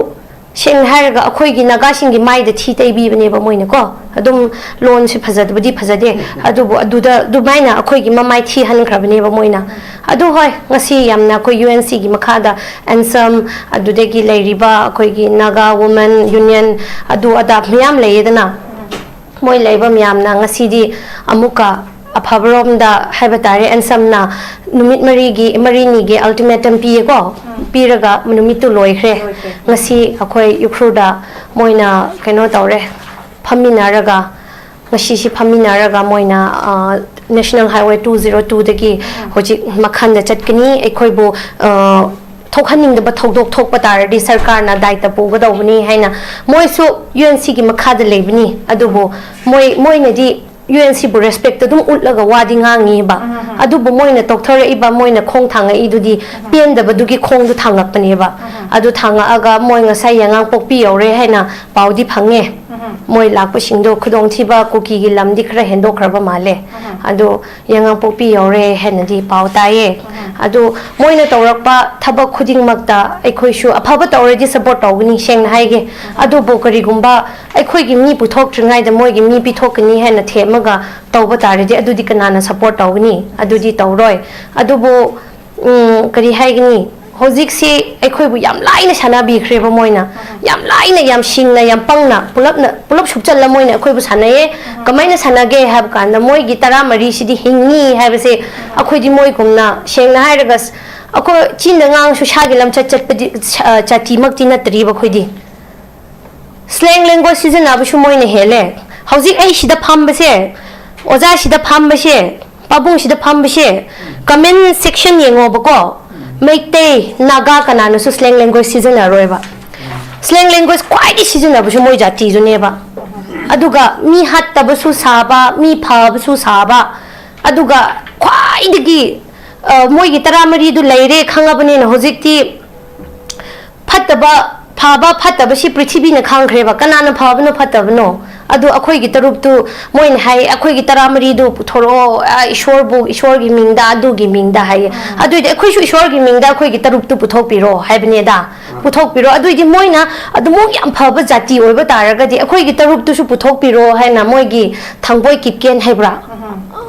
ꯁꯦꯡꯅ ꯍꯥꯏꯔꯒ ꯑꯩꯈꯣꯏꯒꯤ ꯅꯥꯒꯥꯁꯤꯡꯒꯤ ꯃꯥꯏꯗ ꯊꯤ ꯇꯩꯕꯤꯕꯅꯦꯕ ꯃꯣꯏꯅꯀꯣ꯫ ꯑꯗꯨꯝ ꯂꯣꯟꯁꯦ ꯐꯖꯗꯕꯗꯤ ꯐꯖꯗꯦ, ꯑꯗꯨꯕꯨ ꯑꯗꯨꯗ ꯑꯗꯨꯃꯥꯏꯅ ꯑꯩꯈꯣꯏꯒꯤ ꯃꯃꯥꯏ ꯊꯤꯍꯟꯈ꯭ꯔꯕꯅꯦꯕ ꯃꯣꯏꯅ꯫ ꯑꯗꯨ ꯍꯣꯏ, ꯉꯁꯤ ꯌꯥꯝꯅ ꯑꯩꯈꯣꯏ ꯌꯨ ꯑꯦꯟ ꯁꯤꯒꯤ ꯃꯈꯥꯗ ꯑꯦꯟꯁꯝ, ꯑꯗꯨꯗꯒꯤ ꯂꯩꯔꯤꯕ ꯑꯩꯈꯣꯏꯒꯤ ꯅꯥꯒꯥ ꯋꯨꯃꯦꯟ ꯌꯨꯅꯤꯌꯟ, ꯑꯗꯨ ꯑꯗꯥ ꯃꯌꯥꯝ ꯂꯩꯌꯦꯗꯅ, ꯃꯣꯏ ꯂꯩꯕ ꯃꯌꯥꯝꯅ ꯉꯁꯤꯗꯤ ꯑꯃꯨꯛꯀ ꯑꯐꯕꯔꯣꯝꯗ ꯍꯥꯏꯕ ꯇꯥꯔꯦ, ꯑꯦꯟꯁꯝꯅ ꯅꯨꯃꯤꯠ ꯃꯔꯤꯒꯤ, ꯃꯔꯤꯅꯤꯒꯤ ꯑꯜꯇꯤꯃꯦꯇꯝ ꯄꯤꯌꯦꯀꯣ꯫ ꯄꯤꯔꯒ ꯅꯨꯃꯤꯠꯇꯨ ꯂꯣꯏꯈ꯭ꯔꯦ꯫ ꯂꯣꯏꯈ꯭ꯔꯦ꯫ ꯉꯁꯤ ꯑꯩꯈꯣꯏ ꯎꯈ꯭ꯔꯨꯜꯗ ꯃꯣꯏꯅ ꯀꯩꯅꯣ ꯇꯧꯔꯦ, ꯐꯝꯃꯤꯟꯅꯔꯒ, ꯉꯁꯤꯁꯤ ꯐꯝꯃꯤꯟꯅꯔꯒ ꯃꯣꯏꯅ, ꯑ, ꯅꯦꯁꯅꯦꯜ ꯍꯥꯏꯋꯦ ꯇꯨ ꯖꯤꯔꯣ ꯇꯨꯗꯒꯤ ꯍꯧꯖꯤꯛ ꯃꯈꯟꯗ ꯆꯠꯀꯅꯤ꯫ ꯑꯩꯈꯣꯏꯕꯨ, ꯑ, ꯊꯣꯛꯍꯟꯅꯤꯡꯗꯕ ꯊꯧꯗꯣꯛ ꯊꯣꯛꯄ ꯇꯥꯔꯗꯤ ꯁꯔꯀꯥꯔꯅ ꯗꯥꯏꯇ ꯄꯨꯒꯗꯧꯕꯅꯤ ꯍꯥꯏꯅ, ꯃꯣꯏꯁꯨ ꯌꯨ ꯑꯦꯟ ꯁꯤꯒꯤ ꯃꯈꯥꯗ ꯂꯩꯕꯅꯤ, ꯑꯗꯨꯕꯨ ꯃꯣꯏ, ꯃꯣꯏꯅꯗꯤ ꯌꯨ ꯑꯦꯟ ꯁꯤꯕꯨ ꯔꯦꯁꯄꯦꯛꯇ ꯑꯗꯨꯝ ꯎꯠꯂꯒ ꯋꯥꯗꯤ ꯉꯥꯡꯉꯤꯕ꯫ ꯑꯗꯨꯕꯨ ꯃꯣꯏꯅ ꯇꯧꯊꯣꯔꯛꯏꯕ, ꯃꯣꯏꯅ ꯈꯣꯡ ꯊꯥꯡꯉꯛꯏꯗꯨꯗꯤ ꯄꯦꯟꯗꯕꯗꯨꯒꯤ ꯈꯣꯡꯗꯨ ꯊꯥꯡꯉꯛꯄꯅꯦꯕ꯫ ꯑꯗꯨ ꯊꯥꯡꯉꯛꯑꯒ ꯃꯣꯏ ꯉꯁꯥꯏ ꯌꯥꯉꯥꯡꯄꯣꯛꯄꯤ ꯌꯧꯔꯦ ꯍꯥꯏꯅ ꯄꯥꯎꯗꯤ ꯐꯪꯉꯦ꯫ ꯃꯣꯏ ꯂꯥꯛꯄꯁꯤꯡꯗꯣ ꯈꯨꯗꯣꯡꯊꯤꯕ ꯀꯨꯀꯤꯒꯤ ꯂꯝꯗꯤ ꯈꯔ ꯍꯦꯟꯗꯣꯛꯈ꯭ꯔꯕ ꯃꯥꯜꯂꯦ꯫ ꯑꯗꯣ ꯌꯥꯉꯥꯡꯄꯣꯛꯄꯤ ꯌꯧꯔꯦ ꯍꯥꯏꯅꯗꯤ ꯄꯥꯎ ꯇꯥꯏꯌꯦ꯫ ꯑꯗꯨ ꯃꯣꯏꯅ ꯇꯧꯔꯛꯄ ꯊꯕꯛ ꯈꯨꯗꯤꯡꯃꯛꯇ ꯑꯩꯈꯣꯏꯁꯨ ꯑꯐꯕ ꯇꯧꯔꯗꯤ ꯁꯞꯄꯣꯔꯠ ꯇꯧꯒꯅꯤ, ꯁꯦꯡꯅ ꯍꯥꯏꯒꯦ꯫ ꯑꯗꯨꯕꯨ ꯀꯔꯤꯒꯨꯝꯕ ꯑꯩꯈꯣꯏꯒꯤ ꯃꯤ ꯄꯨꯊꯣꯛꯇ꯭ꯔꯤꯉꯩꯗ ꯃꯣꯏꯒꯤ ꯃꯤ ꯄꯤꯊꯣꯛꯀꯅꯤ ꯍꯥꯏꯅ ꯊꯦꯝꯃꯒ ꯇꯧꯕ ꯇꯥꯔꯗꯤ, ꯑꯗꯨꯗꯤ ꯀꯅꯥꯅ ꯁꯞꯄꯣꯔꯠ ꯇꯧꯒꯅꯤ? ꯑꯗꯨꯗꯤ ꯇꯧꯔꯣꯏ꯫ ꯑꯗꯨꯕꯨ, ꯎꯝ, ꯀꯔꯤ ꯍꯥꯏꯒꯅꯤ? ꯍꯧꯖꯤꯛꯁꯤ ꯑꯩꯈꯣꯏꯕꯨ ꯌꯥꯝ ꯂꯥꯏꯅ ꯁꯥꯟꯅꯕꯤꯈ꯭ꯔꯦꯕ ꯃꯣꯏꯅ꯫ ꯌꯥꯝ ꯂꯥꯏꯅ, ꯌꯥꯝ ꯁꯤꯡꯅ, ꯌꯥꯝ ꯄꯪꯅ, ꯄꯨꯂꯞꯅ, ꯄꯨꯂꯞ ꯁꯨꯞꯆꯜꯂ ꯃꯣꯏꯅ ꯑꯩꯈꯣꯏꯕꯨ ꯁꯥꯟꯅꯩꯌꯦ꯫ ꯀꯃꯥꯏꯅ ꯁꯥꯟꯅꯒꯦ ꯍꯥꯏꯕ ꯀꯥꯟꯗ, ꯃꯣꯏꯒꯤ ꯇꯔꯥꯃꯔꯤꯁꯤꯗꯤ ꯍꯤꯡꯉꯤ ꯍꯥꯏꯕꯁꯦ ꯑꯩꯈꯣꯏꯗꯤ ꯃꯣꯏꯒꯨꯝꯅ, ꯁꯦꯡꯅ ꯍꯥꯏꯔꯒ, ꯁ-, ꯑꯩꯈꯣꯏ ꯆꯤꯟꯗ ꯉꯥꯡꯁꯨ ꯁꯥꯒꯤ ꯂꯝꯆꯠ ꯆꯠꯄꯗꯤ, ꯁ-, ꯑ, ꯖꯥꯇꯤꯃꯛꯇꯤ ꯅꯠꯇ꯭ꯔꯤꯕ ꯑꯩꯈꯣꯏꯗꯤ꯫ ꯁ꯭ꯂꯦꯡ ꯂꯦꯡꯒ꯭ꯋꯦꯖ ꯁꯤꯖꯤꯟꯅꯕꯁꯨ ꯃꯣꯏꯅ ꯍꯦꯜꯂꯦ꯫ ꯍꯧꯖꯤꯛ ꯑꯩ ꯁꯤꯗ ꯐꯝꯕꯁꯦ, ꯑꯣꯖꯥ ꯁꯤꯗ ꯐꯝꯕꯁꯦ, ꯄꯥꯕꯨꯡ ꯁꯤꯗ ꯐꯝꯕꯁꯦ, comment section ꯌꯦꯡꯉꯣꯕꯀꯣ, Meitei, Naga ꯀꯅꯥꯅꯁꯨ slang language ꯁꯤꯖꯤꯟꯅꯔꯣꯏꯕ꯫ Slang language ꯈ꯭ꯋꯥꯏꯗꯒꯤ ꯁꯤꯖꯤꯟꯅꯕꯁꯨ ꯃꯣꯏ ꯖꯥꯇꯤꯗꯨꯅꯦꯕ꯫ ꯑꯗꯨꯒ ꯃꯤ ꯍꯥꯠꯇꯕꯁꯨ ꯁꯥꯕ, ꯃꯤ ꯐꯕꯁꯨ ꯁꯥꯕ, ꯑꯗꯨꯒ ꯈ꯭ꯋꯥꯏꯗꯒꯤ, ꯑ, ꯃꯣꯏꯒꯤ ꯇꯔꯥꯃꯔꯤꯗꯨ ꯂꯩꯔꯦ ꯈꯪꯉꯕꯅꯤꯅ ꯍꯧꯖꯤꯛꯇꯤ ꯐꯠꯇꯕ, ꯐꯕ ꯐꯠꯇꯕꯁꯤ ꯄ꯭ꯔꯤꯊꯤꯕꯤꯅ ꯈꯪꯈ꯭ꯔꯦꯕ, ꯀꯅꯥꯅ ꯐꯕꯅꯣ ꯐꯠꯇꯕꯅꯣ꯫ ꯑꯗꯨ ꯑꯩꯈꯣꯏꯒꯤ ꯇꯔꯨꯛꯇꯨ ꯃꯣꯏꯅ ꯍꯥꯏ, "ꯑꯩꯈꯣꯏꯒꯤ ꯇꯔꯥꯃꯔꯤꯗꯨ ꯄꯨꯊꯣꯔꯛꯑꯣ, ꯑ, ꯏꯁꯣꯔꯕꯨ, ꯏꯁꯣꯔꯒꯤ ꯃꯤꯡꯗ, ꯑꯗꯨꯒꯤ ꯃꯤꯡꯗ" ꯍꯥꯏꯌꯦ꯫ ꯑꯗꯨꯏꯗꯤ ꯑꯩꯈꯣꯏꯁꯨ ꯏꯁꯣꯔꯒꯤ ꯃꯤꯡꯗ ꯑꯩꯈꯣꯏꯒꯤ ꯇꯔꯨꯛꯇꯨ ꯄꯨꯊꯣꯛꯄꯤꯔꯣ ꯍꯥꯏꯕꯅꯦꯗ꯫ ꯄꯨꯊꯣꯛꯄꯤꯔꯣ꯫ ꯑꯗꯨꯏꯗꯤ ꯃꯣꯏꯅ ꯑꯗꯨꯃꯨꯛ ꯌꯥꯝ ꯐꯕ ꯖꯥꯇꯤ ꯑꯣꯏꯕ ꯇꯥꯔꯒꯗꯤ ꯑꯩꯈꯣꯏꯒꯤ ꯇꯔꯨꯛꯇꯨꯁꯨ ꯄꯨꯊꯣꯛꯄꯤꯔꯣ ꯍꯥꯏꯅ ꯃꯣꯏꯒꯤ ꯊꯥꯡꯕꯣꯏ ꯀꯤꯞꯀꯦꯟ ꯍꯥꯏꯕ꯭ꯔꯥ?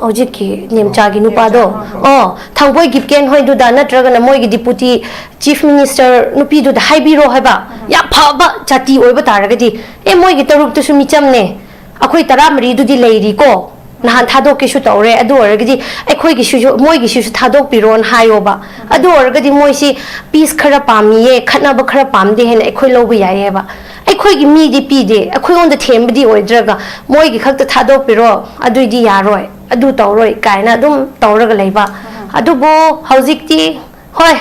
ꯍꯧꯖꯤꯛꯀꯤ ꯅꯦꯝꯆꯥꯒꯤ ꯅꯨꯄꯥꯗꯣ꯫ ꯑꯣ, ꯊꯥꯡꯕꯣꯏ ꯀꯤꯞꯀꯦꯟ ꯍꯣꯏꯗꯨꯗ ꯅꯠꯇ꯭ꯔꯒꯅ ꯃꯣꯏꯒꯤ deputy chief minister ꯅꯨꯄꯤꯗꯨꯗ ꯍꯥꯏꯕꯤꯔꯣ ꯍꯥꯏꯕ꯫ ꯌꯥꯝ ꯐꯕ ꯖꯥꯇꯤ ꯑꯣꯏꯕ ꯇꯥꯔꯒꯗꯤ, ꯑꯦ, ꯃꯣꯏꯒꯤ ꯇꯔꯨꯛꯇꯨꯁꯨ ꯃꯤꯆꯝꯅꯦ, ꯑꯩꯈꯣꯏ ꯇꯔꯥꯃꯔꯤꯗꯨꯗꯤ ꯂꯩꯔꯤꯀꯣ, ꯅꯍꯥꯟ ꯊꯥꯗꯣꯛꯀꯦꯁꯨ ꯇꯧꯔꯦ, ꯑꯗꯨ ꯑꯣꯏꯔꯒꯗꯤ ꯑꯩꯈꯣꯏꯒꯤꯁꯤꯁꯨ, ꯃꯣꯏꯒꯤꯁꯤꯁꯨ ꯊꯥꯗꯣꯛꯄꯤꯔꯣꯅ ꯍꯥꯏꯌꯣꯕ꯫ ꯑꯗꯨ ꯑꯣꯏꯔꯒꯗꯤ ꯃꯣꯏꯁꯤ peace ꯈꯔ ꯄꯥꯝꯃꯤꯌꯦ, ꯈꯠꯅꯕ ꯈꯔ ꯄꯥꯝꯗꯦ ꯍꯥꯏꯅ ꯑꯩꯈꯣꯏ ꯂꯧꯕ ꯌꯥꯏꯌꯦꯕ꯫ ꯑꯩꯈꯣꯏꯒꯤ ꯃꯤꯗꯤ ꯄꯤꯗꯦ, ꯑꯩꯈꯣꯏꯉꯣꯟꯗ ꯊꯦꯝꯕꯗꯤ ꯑꯣꯏꯗ꯭ꯔꯒ ꯃꯣꯏꯒꯤ ꯈꯛꯇ ꯊꯥꯗꯣꯛꯄꯤꯔꯣ, ꯑꯗꯨꯏꯗꯤ ꯌꯥꯔꯣꯏ, ꯑꯗꯨ ꯇꯧꯔꯣꯏ ꯀꯥꯏꯅ ꯑꯗꯨꯝ ꯇꯧꯔꯒ ꯂꯩꯕ꯫ ꯑꯗꯨꯕꯨ ꯍꯧꯖꯤꯛꯇꯤ, ꯍꯣꯏ,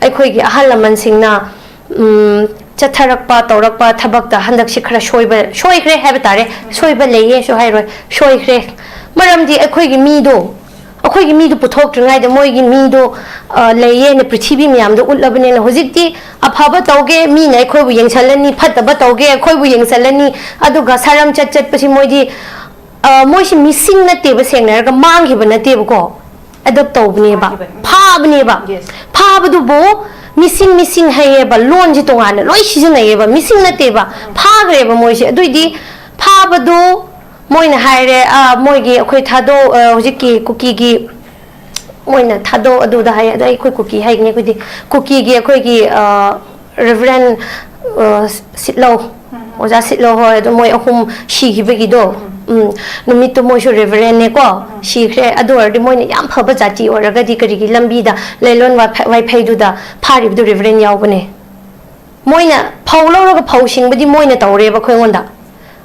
ꯑꯩꯈꯣꯏꯒꯤ ꯑꯍꯜ ꯂꯃꯟꯁꯤꯡꯅ, ꯎꯝ, ꯆꯠꯊꯔꯛꯄ, ꯇꯧꯔꯛꯄ ꯊꯕꯛꯇ ꯍꯟꯗꯛꯁꯤ ꯈꯔ ꯁꯣꯏꯕ, ꯁꯣꯏꯈ꯭ꯔꯦ ꯍꯥꯏꯕ ꯇꯥꯔꯦ, ꯁꯣꯏꯕ ꯂꯩꯌꯦꯁꯨ ꯍꯥꯏꯔꯣꯏ, ꯁꯣꯏꯈ꯭ꯔꯦ꯫ ꯃꯔꯝꯗꯤ ꯑꯩꯈꯣꯏꯒꯤ ꯃꯤꯗꯣ, ꯑꯩꯈꯣꯏꯒꯤ ꯃꯤꯗꯣ ꯄꯨꯊꯣꯛꯇ꯭ꯔꯤꯉꯩꯗ ꯃꯣꯏꯒꯤ ꯃꯤꯗꯣ, ꯑ, ꯂꯩꯌꯦꯅ ꯄ꯭ꯔꯤꯊꯤꯕꯤ ꯃꯌꯥꯝꯗ ꯎꯠꯂꯕꯅꯤꯅ ꯍꯧꯖꯤꯛꯇꯤ ꯑꯐꯕ ꯇꯧꯒꯦ, ꯃꯤꯅ ꯑꯩꯈꯣꯏꯕꯨ ꯌꯦꯡꯁꯜꯂꯅꯤ, ꯐꯠꯇꯕ ꯇꯧꯒꯦ, ꯑꯩꯈꯣꯏꯕꯨ ꯌꯦꯡꯁꯜꯂꯅꯤ, ꯑꯗꯨꯒ ꯁꯥꯔꯝ ꯆꯠ ꯆꯠꯄꯁꯤ ꯃꯣꯏꯗꯤ, ꯑ, ꯃꯣꯏꯁꯤ missing ꯅꯠꯇꯦꯕ, ꯁꯦꯡꯅ ꯍꯥꯏꯔꯒ ꯃꯥꯡꯈꯤꯕ ꯅꯠꯇꯦꯕꯀꯣ, adopt ꯇꯧꯕꯅꯦꯕ, ꯐꯥꯈꯤꯕꯅꯤ꯫ ꯐꯥꯕꯅꯦꯕ꯫ Yes. ꯐꯥꯕꯗꯨꯕꯨ missing, missing ꯍꯥꯏꯌꯦꯕ, ꯂꯣꯟꯁꯤ ꯇꯣꯉꯥꯟꯅ ꯂꯣꯏ ꯁꯤꯖꯤꯟꯅꯩꯌꯦꯕ, missing ꯅꯠꯇꯦꯕ, ꯐꯥꯈ꯭ꯔꯦꯕ ꯃꯣꯏꯁꯦ꯫ ꯑꯗꯨꯏꯗꯤ ꯐꯥꯕꯗꯨ ꯃꯣꯏꯅ ꯍꯥꯏꯔꯦ, "ꯑꯥ, ꯃꯣꯏꯒꯤ ꯑꯩꯈꯣꯏ ꯊꯥꯗꯣꯛ-, ꯑ, ꯍꯧꯖꯤꯛꯀꯤ ꯀꯨꯀꯤꯒꯤ ꯃꯣꯏꯅ ꯊꯥꯗꯣꯛ ꯑꯗꯨꯗ ꯍꯥꯏ", ꯑꯗ ꯑꯩꯈꯣꯏ ꯀꯨꯀꯤ ꯍꯥꯏꯒꯅꯤ, ꯑꯩꯈꯣꯏꯗꯤ ꯀꯨꯀꯤꯒꯤ ꯑꯩꯈꯣꯏꯒꯤ, ꯑ, Reverend, ꯑ, ꯁꯤꯠꯂꯧ, ꯑꯣꯖꯥ ꯁꯤꯠꯂꯧ ꯍꯣꯏ, ꯑꯗꯣ ꯃꯣꯏ ꯑꯍꯨꯝ ꯁꯤꯈꯤꯕꯒꯤꯗꯣ, ꯎꯝ, ꯅꯨꯃꯤꯠꯇꯨ ꯃꯣꯏꯁꯨ Reverend ꯅꯦꯀꯣ, ꯁꯤꯈ꯭ꯔꯦ꯫ ꯑꯗꯨ ꯑꯣꯏꯔꯗꯤ ꯃꯣꯏꯅ ꯌꯥꯝ ꯐꯕ ꯖꯥꯇꯤ ꯑꯣꯏꯔꯒꯗꯤ ꯀꯔꯤꯒꯤ ꯂꯝꯕꯤꯗ ꯂꯩꯂꯣꯟ ꯋꯥꯏꯐ-, ꯋꯥꯏꯐꯩꯗꯨꯗ ꯐꯥꯔꯤꯕꯗꯨ Reverend ꯌꯥꯎꯕꯅꯦ꯫ ꯃꯣꯏꯅ ꯐꯧ ꯂꯧꯔꯒ ꯐꯧ ꯁꯤꯡꯕꯗꯤ ꯃꯣꯏꯅ ꯇꯧꯔꯦꯕ ꯑꯩꯈꯣꯏꯉꯣꯟꯗ꯫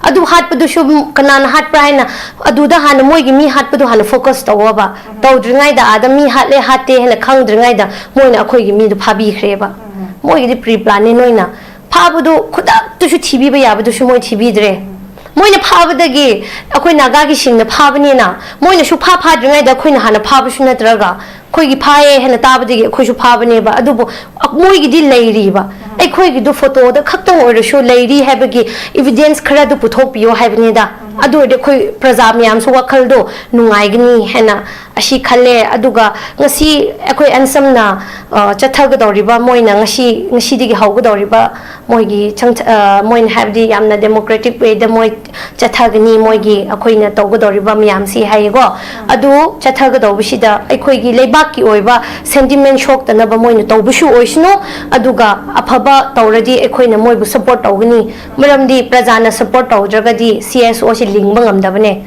ꯑꯗꯨ ꯍꯥꯠꯄꯗꯨꯁꯨ ꯀꯅꯥꯅ ꯍꯥꯠꯄ꯭ꯔꯥ ꯍꯥꯏꯅ, ꯑꯗꯨꯗ ꯍꯥꯟꯅ ꯃꯣꯏꯒꯤ ꯃꯤ ꯍꯥꯠꯄꯗꯣ ꯍꯥꯟꯅ ꯐꯣꯀꯁ ꯇꯧꯋꯣꯕ꯫ ꯇꯧꯗ꯭ꯔꯤꯉꯩꯗ ꯑꯥꯗ ꯃꯤ ꯍꯥꯠꯂꯦ ꯍꯥꯠꯇꯦ ꯍꯥꯏꯅ ꯈꯪꯗ꯭ꯔꯤꯉꯩꯗ ꯃꯣꯏꯅ ꯑꯩꯈꯣꯏꯒꯤ ꯃꯤꯗꯨ ꯐꯥꯕꯤꯈ꯭ꯔꯦꯕ꯫ ꯃꯣꯏꯒꯤꯗꯤ ꯄ꯭ꯔꯤ ꯄ꯭ꯂꯥꯟꯅꯦ꯫ ꯅꯣꯏꯅ ꯐꯥꯕꯗꯨ ꯈꯨꯗꯛꯇꯨꯁꯨ ꯊꯤꯕꯤꯕ ꯌꯥꯕꯗꯨꯁꯨ ꯃꯣꯏ ꯊꯤꯕꯤꯗ꯭ꯔꯦ꯫ ꯃꯣꯏꯅ ꯐꯥꯕꯗꯒꯤ ꯑꯩꯈꯣꯏ ꯅꯥꯒꯥꯒꯤ ꯁꯤꯡꯅ ꯐꯥꯕꯅꯤꯅ, ꯃꯣꯏꯅ ꯁꯨꯛꯐꯥ ꯐꯥꯗ꯭ꯔꯤꯉꯩꯗ ꯑꯩꯈꯣꯏꯅ ꯍꯥꯟꯅ ꯐꯥꯕꯁꯨ ꯅꯠꯇ꯭ꯔꯒ, ꯑꯩꯈꯣꯏꯒꯤ ꯐꯥꯏꯌꯦ ꯍꯥꯏꯅ ꯇꯥꯕꯗꯒꯤ ꯑꯩꯈꯣꯏꯁꯨ ꯐꯥꯕꯅꯦꯕ꯫ ꯑꯗꯨꯕꯨ ꯑ-, ꯃꯣꯏꯒꯤꯗꯤ ꯂꯩꯔꯤꯕ꯫ ꯑꯩꯈꯣꯏꯒꯤꯗꯨ ꯐꯣꯇꯣꯗ ꯈꯛꯇꯪ ꯑꯣꯏꯔꯁꯨ ꯂꯩꯔꯤ ꯍꯥꯏꯕꯒꯤ ꯏꯚꯤꯗꯦꯟꯁ ꯈꯔꯗꯨ ꯄꯨꯊꯣꯛꯄꯤꯌꯣ ꯍꯥꯏꯕꯅꯤꯗ꯫ ꯑꯗꯨ ꯑꯣꯏꯔꯗꯤ ꯑꯩꯈꯣꯏ ꯄ꯭ꯔꯖꯥ ꯃꯌꯥꯝꯁꯨ ꯋꯥꯈꯜꯗꯣ ꯅꯨꯡꯉꯥꯏꯒꯅꯤ ꯍꯥꯏꯅ ꯑꯁꯤ ꯈꯜꯂꯦ꯫ ꯑꯗꯨꯒ ꯉꯁꯤ ꯑꯩꯈꯣꯏ ꯑꯟꯁꯝꯅ, ꯑ, ꯆꯠꯊꯒꯗꯧꯔꯤꯕ, ꯃꯣꯏꯅ ꯉꯁꯤ, ꯉꯁꯤꯗꯒꯤ ꯍꯧꯒꯗꯧꯔꯤꯕ ꯃꯣꯏꯒꯤ ꯆꯪ-, ꯑ, ꯃꯣꯏꯅ ꯍꯥꯏꯕꯗꯤ ꯌꯥꯝꯅ ꯗꯦꯃꯣꯀ꯭ꯔꯦꯇꯤꯛ ꯋꯦꯗ ꯃꯣꯏ ꯆꯠꯊꯒꯅꯤ, ꯃꯣꯏꯒꯤ ꯑꯩꯈꯣꯏꯅ ꯇꯧꯒꯗꯧꯔꯤꯕ ꯃꯌꯥꯝꯁꯤ ꯍꯥꯏꯌꯦꯀꯣ꯫ ꯑꯗꯨ ꯆꯠꯊꯒꯗꯧꯕꯁꯤꯗ ꯑꯩꯈꯣꯏꯒꯤ ꯂꯩꯕꯥꯛꯀꯤ ꯑꯣꯏꯕ ꯁꯦꯟꯇꯤꯃꯦꯟ ꯁꯣꯛꯇꯅꯕ ꯃꯣꯏꯅ ꯇꯧꯕꯁꯨ ꯑꯣꯏꯁꯅꯨ, ꯑꯗꯨꯒ ꯑꯐꯕ ꯇꯧꯔꯗꯤ ꯑꯩꯈꯣꯏꯅ ꯃꯣꯏꯕꯨ ꯁꯄꯣꯔꯠ ꯇꯧꯒꯅꯤ꯫ ꯃꯔꯝꯗꯤ ꯄ꯭ꯔꯖꯥꯅ ꯁꯄꯣꯔꯠ ꯇꯧꯗ꯭ꯔꯒꯗꯤ ꯁꯤ ꯑꯦꯁ ꯑꯣꯁꯤ ꯂꯤꯡꯕ ꯉꯝꯗꯕꯅꯦ꯫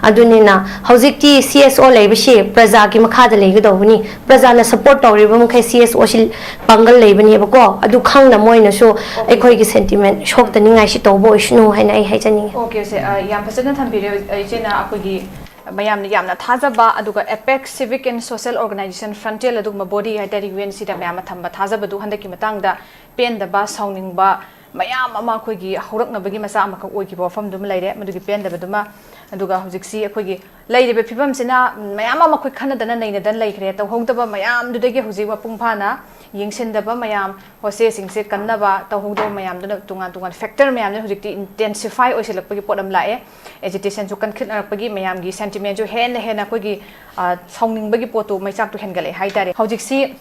ꯑꯗꯨꯅꯤꯅ ꯍꯧꯖꯤꯛꯇꯤ ꯁꯤ ꯑꯦꯁ ꯑꯣ ꯂꯩꯕꯁꯤ ꯄ꯭ꯔꯖꯥꯒꯤ ꯃꯈꯥꯗ ꯂꯩꯒꯗꯧꯕꯅꯤ꯫ ꯄ꯭ꯔꯖꯥꯅ ꯁꯄꯣꯔꯠ ꯇꯧꯔꯤꯕ ꯃꯈꯩ ꯁꯤ ꯑꯦꯁ ꯑꯣꯁꯤ ꯄꯥꯡꯒꯜ ꯂꯩꯕꯅꯦꯕꯀꯣ꯫ ꯑꯗꯨ ꯈꯪꯅ ꯃꯣꯏꯅꯁꯨ ꯑꯩꯈꯣꯏꯒꯤ ꯁꯦꯟꯇꯤꯃꯦꯟ ꯁꯣꯛꯇꯅꯤꯡꯉꯥꯏꯁꯤ ꯇꯧꯕ ꯑꯣꯏꯁꯅꯨ ꯍꯥꯏꯅ ꯑꯩ ꯍꯥꯏꯖꯅꯤꯡꯉꯤ꯫ ꯑꯣꯀꯦ ꯁꯦ, ꯑ, ꯌꯥꯝ ꯐꯖꯅ ꯊꯝꯕꯤꯔꯦ, ꯑ, ꯏꯆꯦꯅ ꯑꯩꯈꯣꯏꯒꯤ ꯃꯌꯥꯝꯅ ꯌꯥꯝꯅ ꯊꯥꯖꯕ, ꯑꯗꯨꯒ APEX Civic and Social Organization Frontier ꯑꯗꯨꯒꯨꯝꯕ ꯕꯣꯗꯤ ꯍꯥꯏꯇꯥꯔꯦ, ꯌꯨ ꯑꯦꯟ ꯁꯤꯗ ꯃꯌꯥꯝꯅ ꯊꯝꯕ ꯊꯥꯖꯕꯗꯨ ꯍꯟꯗꯛꯀꯤ ꯃꯇꯥꯡꯗ ꯄꯦꯟꯗꯕ, ꯁꯥꯎꯅꯤꯡꯕ ꯃꯌꯥꯝ ꯑꯃ ꯑꯩꯈꯣꯏꯒꯤ ꯍꯧꯔꯛꯅꯕꯒꯤ ꯃꯆꯥꯛ ꯑꯃꯈꯛ ꯑꯣꯏꯈꯤꯕ ꯋꯥꯐꯝꯗꯨꯃ ꯂꯩꯔꯦ꯫ ꯃꯗꯨꯒꯤ ꯄꯦꯟꯗꯕꯗꯨꯃ, ꯑꯗꯨꯒ ꯍꯧꯖꯤꯛꯁꯤ ꯑꯩꯈꯣꯏꯒꯤ ꯂꯩꯔꯤꯕ ꯐꯤꯕꯝꯁꯤꯅ ꯃꯌꯥꯝ ꯑꯃ ꯑꯩꯈꯣꯏ ꯈꯟꯅꯗꯅ ꯅꯩꯅꯗꯅ ꯂꯩꯈ꯭ꯔꯦ꯫ ꯇꯧꯍꯧꯗꯕ ꯃꯌꯥꯝꯗꯨꯗꯒꯤ ꯍꯧꯖꯤꯛ ꯃꯄꯨꯡ ꯐꯥꯅ ꯌꯦꯡꯁꯤꯟꯗꯕ ꯃꯌꯥꯝ, ꯍꯣꯁꯇꯦꯜꯁꯤꯡꯁꯦ ꯀꯟꯅꯕ ꯇꯧꯍꯧꯗꯕ ꯃꯌꯥꯝꯗꯨꯅ, ꯇꯣꯉꯥꯟ ꯇꯣꯉꯥꯟ ꯐꯦꯛꯇꯔ ꯃꯌꯥꯝꯗꯨꯅ ꯍꯧꯖꯤꯛꯇꯤ ꯏꯟꯇꯦꯟꯁꯤꯐꯥꯏ ꯑꯣꯏꯁꯤꯜꯂꯛꯄꯒꯤ ꯄꯣꯠ ꯑꯃ ꯂꯥꯛꯑꯦ꯫ ꯑꯦꯖꯤꯇꯦꯁꯟꯁꯨ ꯀꯟꯈꯠꯅꯔꯛꯄꯒꯤ ꯃꯌꯥꯝꯒꯤ ꯁꯦꯟꯇꯤꯃꯦꯟꯁꯨ ꯍꯦꯟꯅ ꯍꯦꯟꯅ ꯑꯩꯈꯣꯏꯒꯤ, ꯑ, ꯁꯥꯎꯅꯤꯡꯕꯒꯤ ꯄꯣꯠꯇꯨ, ꯃꯩꯆꯥꯛꯇꯨ ꯍꯦꯟꯒꯠꯂꯛꯑꯦ ꯍꯥꯏꯇꯥꯔꯦ꯫ ꯍꯧꯖꯤꯛꯁꯤ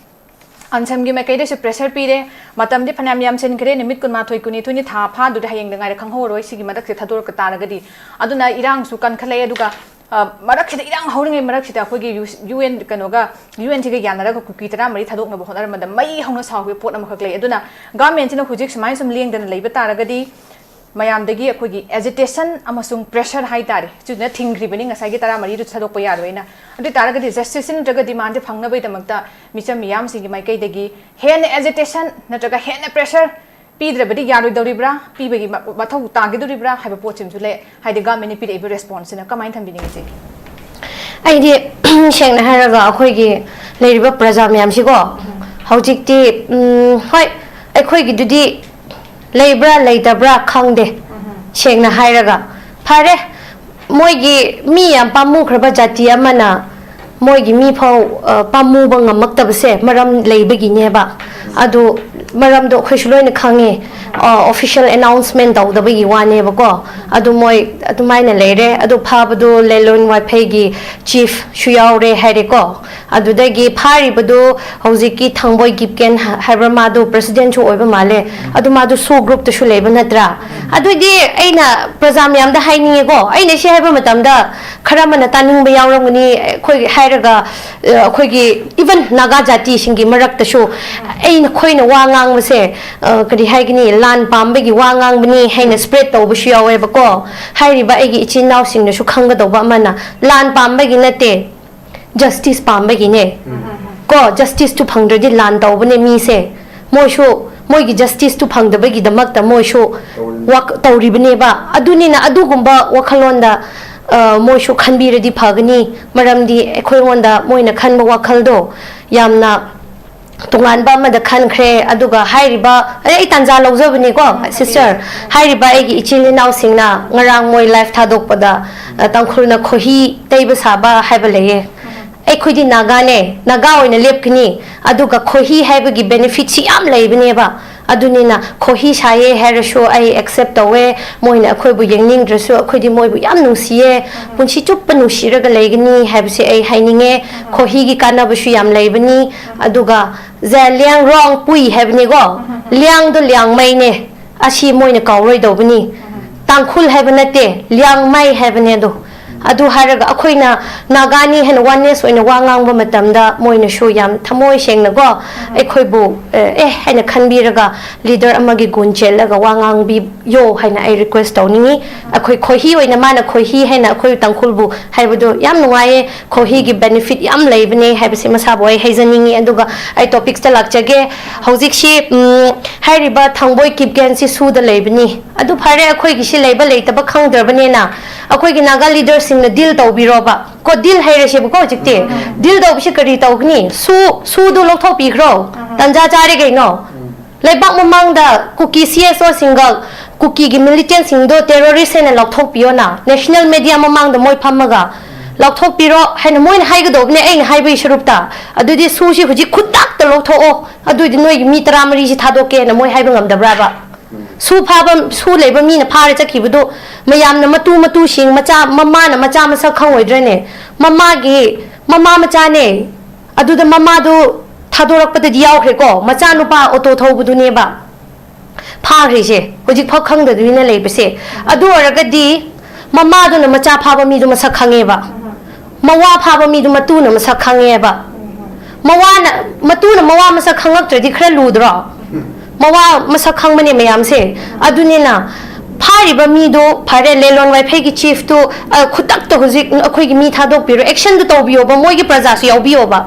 ꯑꯟꯁꯝꯒꯤ ꯃꯥꯏꯀꯩꯗꯁꯨ ꯄ꯭ꯔꯦꯁꯔ ꯄꯤꯔꯦ꯫ ꯃꯇꯝꯗꯤ ꯐꯅꯌꯥꯝ ꯌꯥꯝꯁꯤꯟꯈ꯭ꯔꯦ, ꯅꯨꯃꯤꯠ ꯀꯨꯟꯃꯥꯊꯣꯏ, ꯀꯨꯟꯅꯤꯊꯣꯏꯅꯤ, ꯊꯥ ꯐꯥꯗꯨꯗꯤ ꯍꯌꯦꯡꯗ ꯉꯥꯏꯔꯦ, ꯈꯪꯍꯧꯔꯣꯏ꯫ ꯁꯤꯒꯤ ꯃꯔꯛꯁꯦ ꯊꯥꯗꯣꯔꯛꯄ ꯇꯥꯔꯒꯗꯤ꯫ ꯑꯗꯨꯅ ꯏꯔꯥꯡꯁꯨ ꯀꯟꯈꯠꯂꯛꯑꯦ꯫ ꯑꯗꯨꯒ, ꯑ, ꯃꯔꯛꯁꯤꯗ, ꯏꯔꯥꯡ ꯍꯧꯔꯤꯉꯩ ꯃꯔꯛꯁꯤꯗ ꯑꯩꯈꯣꯏꯒꯤ ꯌꯨ-, ꯌꯨ ꯑꯦꯟ ꯀꯩꯅꯣꯒ, ꯌꯨ ꯑꯦꯟ ꯁꯤꯒ ꯌꯥꯅꯔꯒ ꯀꯨꯀꯤ ꯇꯔꯥꯃꯔꯤ ꯊꯥꯗꯣꯛꯅꯕ ꯍꯣꯠꯅꯔꯝꯕꯗ ꯃꯩ ꯍꯧꯅ ꯁꯥꯎꯈꯤꯕ ꯄꯣꯠ ꯑꯃꯈꯛ ꯂꯩ꯫ ꯑꯗꯨꯅ ꯒꯚꯔꯟꯃꯦꯟꯠꯁꯤꯅ ꯍꯧꯖꯤꯛ ꯁꯨꯃꯥꯏꯅ ꯁꯨꯝ ꯂꯦꯡꯗꯅ ꯂꯩꯕ ꯇꯥꯔꯒꯗꯤ, ꯃꯌꯥꯝꯗꯒꯤ ꯑꯩꯈꯣꯏꯒꯤ ꯑꯦꯖꯤꯇꯦꯁꯟ ꯑꯃꯁꯨꯡ ꯄ꯭ꯔꯦꯁꯔ ꯍꯥꯏꯇꯥꯔꯦ, ꯁꯤꯗꯨꯅ ꯊꯤꯡꯈ꯭ꯔꯤꯕꯅꯤ, ꯉꯁꯥꯏꯒꯤ ꯇꯔꯥꯃꯔꯤꯗꯨ ꯊꯥꯗꯣꯛꯄ ꯌꯥꯔꯣꯏꯅ꯫ ꯑꯗꯨ ꯑꯣꯏ ꯇꯥꯔꯒꯗꯤ ꯖꯁꯇꯤꯁꯁꯤ ꯅꯠꯇ꯭ꯔꯒ ꯗꯤꯃꯥꯟꯁꯦ ꯐꯪꯅꯕꯒꯤꯗꯃꯛꯇ ꯃꯤꯆꯝ ꯃꯤꯌꯥꯝꯁꯤꯡꯒꯤ ꯃꯥꯏꯀꯩꯗꯒꯤ ꯍꯦꯟꯅ ꯑꯦꯖꯤꯇꯦꯁꯟ ꯅꯠꯇ꯭ꯔꯒ ꯍꯦꯟꯅ ꯄ꯭ꯔꯦꯁꯔ ꯄꯤꯗ꯭ꯔꯕꯗꯤ ꯌꯥꯔꯣꯏꯗꯧꯔꯤꯕ꯭ꯔꯥ, ꯄꯤꯕꯒꯤ ꯃ- ꯃꯊꯧ ꯇꯥꯒꯗꯧꯔꯤꯕ꯭ꯔꯥ ꯍꯥꯏꯕ ꯄꯣꯠꯁꯤꯃꯁꯨ ꯂꯩ꯫ ꯍꯥꯏꯗꯤ ꯒꯚꯔꯟꯃꯦꯟꯠꯅ ꯄꯤꯔꯛꯏꯕ ꯔꯦꯁꯄꯣꯟꯁꯁꯤꯅ ꯀꯃꯥꯏꯅ ꯊꯝꯕꯤꯅꯤꯡꯉꯤ ꯏꯆꯦꯒꯤ? ꯑꯩꯗꯤ ꯁꯦꯡꯅ ꯍꯥꯏꯔꯒ ꯑꯩꯈꯣꯏꯒꯤ ꯂꯩꯔꯤꯕ ꯄ꯭ꯔꯖꯥ ꯃꯌꯥꯝꯁꯤꯀꯣ, ꯍꯧꯖꯤꯛꯇꯤ ꯎꯝ, ꯍꯣꯏ, ꯑꯩꯈꯣꯏꯒꯤꯗꯨꯗꯤ ꯂꯩꯕ꯭ꯔꯥ ꯂꯩꯇꯕ꯭ꯔꯥ ꯈꯪꯗꯦ꯫ ꯁꯦꯡꯅ ꯍꯥꯏꯔꯒ ꯐꯔꯦ, ꯃꯣꯏꯒꯤ ꯃꯤ ꯌꯥꯝ ꯄꯥꯝꯃꯨꯈ꯭ꯔꯕ ꯖꯥꯇꯤ ꯑꯃꯅ ꯃꯣꯏꯒꯤ ꯃꯤ ꯐꯥꯎ ꯑ, ꯄꯥꯝꯃꯨꯕ ꯉꯝꯃꯛꯇꯕꯁꯦ ꯃꯔꯝ ꯂꯩꯕꯒꯤꯅꯦꯕ꯫ ꯑꯗꯨ ꯃꯔꯝꯗꯣ ꯑꯩꯈꯣꯏꯁꯨ ꯂꯣꯏꯅ ꯈꯪꯉꯦ꯫ ꯑꯣꯐꯤꯁꯤꯌꯦꯜ ꯑꯦꯅꯥꯎꯟꯁꯃꯦꯟ ꯇꯧꯗꯕꯒꯤ ꯋꯥꯅꯦꯕꯀꯣ꯫ ꯑꯗꯨ ꯃꯣꯏ ꯑꯗꯨꯃꯥꯏꯅ ꯂꯩꯔꯦ꯫ ꯑꯗꯨ ꯐꯥꯕꯗꯣ ꯂꯦꯂꯣꯟ ꯋꯥꯏꯐꯩꯒꯤ ꯆꯤꯐꯁꯨ ꯌꯥꯎꯔꯦ ꯍꯥꯏꯔꯦꯀꯣ꯫ ꯑꯗꯨꯗꯒꯤ ꯐꯥꯔꯤꯕꯗꯣ ꯍꯧꯖꯤꯛꯀꯤ ꯊꯥꯡꯕꯣꯏ ꯀꯤꯞꯀꯦꯟ ꯍꯥꯏꯕ꯭ꯔꯥ, ꯃꯥꯗꯣ ꯄ꯭ꯔꯦꯁꯤꯗꯦꯟꯠꯁꯨ ꯑꯣꯏꯕ ꯃꯥꯜꯂꯦ꯫ ꯑꯗꯨ ꯃꯥꯗꯣ ꯁꯣ ꯒ꯭ꯔꯨꯞꯇꯁꯨ ꯂꯩꯕ ꯅꯠꯇ꯭ꯔꯥ? ꯑꯗꯨꯗꯤ ꯑꯩꯅ ꯄ꯭ꯔꯖꯥ ꯃꯌꯥꯝꯗ ꯍꯥꯏꯅꯤꯡꯉꯦꯀꯣ, ꯑꯩꯅ ꯁꯤ ꯍꯥꯏꯕ ꯃꯇꯝꯗ ꯈꯔ ꯑꯃꯅ ꯇꯥꯅꯤꯡꯕ ꯌꯥꯎꯔꯝꯒꯅꯤ꯫ ꯑꯩꯈꯣꯏ ꯍꯥꯏꯔꯒ ꯑ, ꯑꯩꯈꯣꯏꯒꯤ ꯏꯚꯟ ꯅꯥꯒꯥ ꯖꯥꯇꯤꯁꯤꯡꯒꯤ ꯃꯔꯛꯇꯁꯨ ꯑꯩꯅ, ꯑꯩꯈꯣꯏꯅ ꯋꯥ ꯉꯥꯡꯕꯁꯦ ꯑ, ꯀꯔꯤ ꯍꯥꯏꯒꯅꯤ, ꯂꯥꯟ ꯄꯥꯝꯕꯒꯤ ꯋꯥ ꯉꯥꯡꯕꯅꯤ ꯍꯥꯏꯅ ꯁ꯭ꯄ꯭ꯔꯦꯗ ꯇꯧꯕꯁꯨ ꯌꯥꯎꯋꯦꯕꯀꯣ꯫ ꯍꯥꯏꯔꯤꯕ ꯑꯩꯒꯤ ꯏꯆꯤꯟ ꯏꯅꯥꯎꯁꯤꯡꯅꯁꯨ ꯈꯪꯒꯗꯧꯕ ꯑꯃꯅ, ꯂꯥꯟ ꯄꯥꯝꯕꯒꯤ ꯅꯠꯇꯦ, ꯖꯁꯇꯤꯁ ꯄꯥꯝꯕꯒꯤꯅꯦ꯫ ꯀꯣ, ꯖꯁꯇꯤꯁꯇꯨ ꯐꯪꯗ꯭ꯔꯗꯤ ꯂꯥꯟ ꯇꯧꯕꯅꯦ ꯃꯤꯁꯦ꯫ ꯃꯣꯏꯁꯨ ꯃꯣꯏꯒꯤ ꯖꯁꯇꯤꯁꯇꯨ ꯐꯪꯗꯕꯒꯤꯗꯃꯛꯇ ꯃꯣꯏꯁꯨ ꯋꯥꯛ ꯇꯧꯔꯤꯕꯅꯦꯕ꯫ ꯑꯗꯨꯅꯤꯅ ꯑꯗꯨꯒꯨꯝꯕ ꯋꯥꯈꯜꯂꯣꯟꯗ ꯑ, ꯃꯣꯏꯁꯨ ꯈꯟꯕꯤꯔꯗꯤ ꯐꯒꯅꯤ꯫ ꯃꯔꯝꯗꯤ ꯑꯩꯈꯣꯏꯉꯣꯟꯗ ꯃꯣꯏꯅ ꯈꯟꯕ ꯋꯥꯈꯜꯗꯣ ꯌꯥꯝꯅ ꯇꯣꯉꯥꯟꯕ ꯑꯃꯗ ꯈꯟꯈ꯭ꯔꯦ꯫ ꯑꯗꯨꯒ ꯍꯥꯏꯔꯤꯕ, ꯑꯩ, ꯑꯩ ꯇꯥꯟꯖꯥ ꯂꯧꯖꯕꯅꯤꯀꯣ, ꯁꯤꯁꯇꯔ꯫ ꯍꯥꯏꯔꯤꯕ ꯑꯩꯒꯤ ꯏꯆꯤꯜ ꯏꯅꯥꯎꯁꯤꯡꯅ ꯉꯔꯥꯡ ꯃꯣꯏ ꯂꯥꯏꯐ ꯊꯥꯗꯣꯛꯄꯗ ꯑ, ꯇꯥꯡꯈꯨꯜꯅ ꯈꯣꯍꯤ ꯇꯩꯕ ꯁꯥꯕ ꯍꯥꯏꯕ ꯂꯩꯌꯦ꯫ ꯑꯩꯈꯣꯏꯗꯤ ꯅꯥꯒꯥꯅꯦ, ꯅꯥꯒꯥ ꯑꯣꯏꯅ ꯂꯦꯞꯀꯅꯤ꯫ ꯑꯗꯨꯒ ꯈꯣꯍꯤ ꯍꯥꯏꯕꯒꯤ ꯕꯦꯅꯤꯐꯤꯠꯁꯤ ꯌꯥꯝ ꯂꯩꯕꯅꯦꯕ꯫ ꯑꯗꯨꯅꯤꯅ ꯈꯣꯍꯤ ꯁꯥꯏꯌꯦ ꯍꯥꯏꯔꯁꯨ ꯑꯩ ꯑꯦꯛꯁꯦꯞ ꯇꯧꯋꯦ꯫ ꯃꯣꯏꯅ ꯑꯩꯈꯣꯏꯕꯨ ꯌꯦꯡꯅꯤꯡꯗ꯭ꯔꯁꯨ ꯑꯩꯈꯣꯏꯗꯤ ꯃꯣꯏꯕꯨ ꯌꯥꯝ ꯅꯨꯡꯁꯤꯌꯦ꯫ ꯄꯨꯟꯁꯤ ꯆꯨꯞꯄ ꯅꯨꯡꯁꯤꯔꯒ ꯂꯩꯒꯅꯤ ꯍꯥꯏꯕꯁꯦ ꯑꯩ ꯍꯥꯏꯅꯤꯡꯉꯦ꯫ ꯈꯣꯍꯤꯒꯤ ꯀꯥꯟꯅꯕꯁꯨ ꯌꯥꯝ ꯂꯩꯕꯅꯤ꯫ ꯑꯗꯨꯒ ꯖ ꯂꯤꯌꯥꯡ ꯔꯣꯡ ꯄꯨꯏ ꯍꯥꯏꯕꯅꯤꯀꯣ꯫ ꯂꯤꯌꯥꯡꯗꯣ ꯂꯤꯌꯥꯡꯃꯩꯅꯦ꯫ ꯑꯁꯤ ꯃꯣꯏꯅ ꯀꯥꯎꯔꯣꯏꯗꯧꯕꯅꯤ꯫ ꯇꯥꯡꯈꯨꯜ ꯍꯥꯏꯕ ꯅꯠꯇꯦ, ꯂꯤꯌꯥꯡꯃꯩ ꯍꯥꯏꯕꯅꯦ ꯑꯗꯣ꯫ ꯑꯗꯨ ꯍꯥꯏꯔꯒ ꯑꯩꯈꯣꯏꯅ ꯅꯥꯒꯥꯅꯤ ꯍꯥꯏꯅ oneness ꯑꯣꯏꯅ ꯋꯥ ꯉꯥꯡꯕ ꯃꯇꯝꯗ ꯃꯣꯏꯅꯁꯨ ꯌꯥꯝ ꯊꯃꯣꯏ ꯁꯦꯡꯅꯀꯣ ꯑꯩꯈꯣꯏꯕꯨ ꯑꯦ ꯍꯥꯏꯅ ꯈꯟꯕꯤꯔꯒ leader ꯑꯃꯒꯤ ꯒꯨꯟ ꯆꯦꯜꯂꯒ ꯋꯥ ꯉꯥꯡꯕꯤꯌꯣ ꯍꯥꯏꯅ ꯑꯩ request ꯇꯧꯅꯤꯡꯉꯤ꯫ ꯑꯩꯈꯣꯏ ꯈꯣꯏꯍꯤ ꯑꯣꯏꯅ ꯃꯥꯅ ꯈꯣꯏꯍꯤ ꯍꯥꯏꯅ ꯑꯩꯈꯣꯏ ꯇꯥꯡꯈꯨꯜꯕꯨ ꯍꯥꯏꯕꯗꯣ ꯌꯥꯝ ꯅꯨꯡꯉꯥꯏꯌꯦ꯫ ꯈꯣꯏꯍꯤꯒꯤ benefit ꯌꯥꯝ ꯂꯩꯕꯅꯦ ꯍꯥꯏꯕꯁꯦ ꯃꯁꯥꯕꯨ ꯑꯩ ꯍꯥꯏꯖꯅꯤꯡꯉꯤ꯫ ꯑꯗꯨꯒ ꯑꯩ topics ꯇ ꯂꯥꯛꯆꯒꯦ꯫ ꯍꯧꯖꯤꯛꯁꯤ ꯎꯝ, ꯍꯥꯏꯔꯤꯕ ꯊꯥꯡꯕꯣꯏ ꯀꯤꯞꯒꯦꯟꯁꯤ ꯁꯨꯗ ꯂꯩꯕꯅꯤ꯫ ꯑꯗꯨ ꯐꯔꯦ, ꯑꯩꯈꯣꯏꯒꯤꯁꯤ ꯂꯩꯕ ꯂꯩꯇꯕ ꯈꯪꯗ꯭ꯔꯕꯅꯤꯅ ꯑꯩꯈꯣꯏꯒꯤ ꯅꯥꯒꯥ leader ꯁꯤꯡꯅ deal ꯇꯧꯕꯤꯔꯣꯕ꯫ ꯀꯣ, deal ꯍꯩꯔꯁꯦꯕꯀꯣ ꯍꯧꯖꯤꯛꯇꯤ꯫ Deal ꯇꯧꯕꯁꯤ ꯀꯔꯤ ꯇꯧꯒꯅꯤ? ꯁꯨ, ꯁꯨꯗꯨ ꯂꯧꯊꯣꯛꯄꯤꯈ꯭ꯔꯣ꯫ ꯇꯟꯖꯥ ꯆꯥꯔꯦ ꯀꯩꯅꯣ? ꯂꯩꯕꯥꯛ ꯃꯃꯥꯡꯗ ꯀꯨꯀꯤ C S O ꯁꯤꯡꯒ ꯀꯨꯀꯤꯒꯤ militant ꯁꯤꯡꯗꯣ terrorist ꯍꯥꯏꯅ ꯂꯧꯊꯣꯛꯄꯤꯌꯣꯅ꯫ National media ꯃꯃꯥꯡꯗ ꯃꯣꯏ ꯐꯝꯃꯒ ꯂꯧꯊꯣꯛꯄꯤꯔꯣ ꯍꯥꯏꯅ ꯃꯣꯏꯅ ꯍꯥꯏꯒꯗꯧꯕꯅꯦ ꯑꯩꯅ ꯍꯥꯏꯕꯒꯤ ꯁꯔꯨꯛꯇ꯫ ꯑꯗꯨꯗꯤ ꯁꯨꯁꯤ ꯍꯧꯖꯤꯛ ꯈꯨꯗꯛꯇ ꯂꯧꯊꯣꯛꯑꯣ꯫ ꯑꯗꯨꯗꯤ ꯅꯣꯏꯒꯤ ꯃꯤ ꯇꯔꯥꯃꯔꯤꯁꯤ ꯊꯥꯗꯣꯛꯀꯦ ꯍꯥꯏꯅ ꯃꯣꯏ ꯍꯥꯏꯕ ꯉꯝꯗꯕ꯭ꯔꯥꯕ? ꯁꯨ ꯐꯥꯕ, ꯁꯨ ꯂꯩꯕ ꯃꯤꯅ ꯐꯥꯔ ꯆꯠꯈꯤꯕꯗꯨ ꯃꯌꯥꯝꯅ ꯃꯇꯨ ꯃꯇꯨꯁꯤꯡ ꯃꯆꯥ, ꯃꯃꯥꯅ ꯃꯆꯥ ꯃꯁꯛ ꯈꯪꯉꯣꯏꯗ꯭ꯔꯅꯦ? ꯃꯃꯥꯒꯤ, ꯃꯃꯥ ꯃꯆꯥꯅꯦ꯫ ꯑꯗꯨꯗ ꯃꯃꯥꯗꯨ ꯊꯥꯗꯣꯔꯛꯄꯗꯗꯤ ꯌꯥꯎꯈ꯭ꯔꯦꯀꯣ, ꯃꯆꯥꯅꯨꯄꯥ ꯑꯣꯇꯣ ꯊꯧꯕꯗꯨꯅꯦꯕ ꯐꯥꯈ꯭ꯔꯤꯁꯦ, ꯍꯧꯖꯤꯛꯐꯥꯎ ꯈꯪꯗꯗꯨꯅ ꯂꯩꯕꯁꯦ꯫ ꯑꯗꯨ ꯑꯣꯏꯔꯒꯗꯤ ꯃꯃꯥꯗꯨꯅ ꯃꯆꯥ ꯐꯥꯕ ꯃꯤꯗꯨ ꯃꯁꯛ ꯈꯪꯉꯦꯕ, ꯃꯋꯥ ꯐꯥꯕ ꯃꯤꯗꯨ ꯃꯇꯨꯅ ꯃꯁꯛ ꯈꯪꯉꯦꯕ꯫ ꯃꯋꯥꯅ, ꯃꯇꯨꯅ ꯃꯋꯥ ꯃꯁꯛ ꯈꯪꯉꯛꯇ꯭ꯔꯗꯤ ꯈꯔ ꯂꯨꯗ꯭ꯔꯣ? ꯃꯋꯥ ꯃꯁꯛ ꯈꯪꯕꯅꯦ ꯃꯌꯥꯝꯁꯦ꯫ ꯑꯗꯨꯅꯤꯅ ꯐꯥꯔꯤꯕ ꯃꯤꯗꯣ ꯐꯔꯦ, ꯂꯦꯂꯣꯟ ꯋꯥꯏꯐꯩꯒꯤ chief ꯇꯨ, ꯑ, ꯈꯨꯗꯛꯇ ꯍꯧꯖꯤꯛ ꯑꯩꯈꯣꯏꯒꯤ ꯃꯤ ꯊꯥꯗꯣꯛꯄꯤꯔꯣ, action ꯗꯨ ꯇꯧꯕꯤꯌꯣꯕ, ꯃꯣꯏꯒꯤ ꯄ꯭ꯔꯖꯥꯁꯨ ꯌꯥꯎꯕꯤꯌꯣꯕ꯫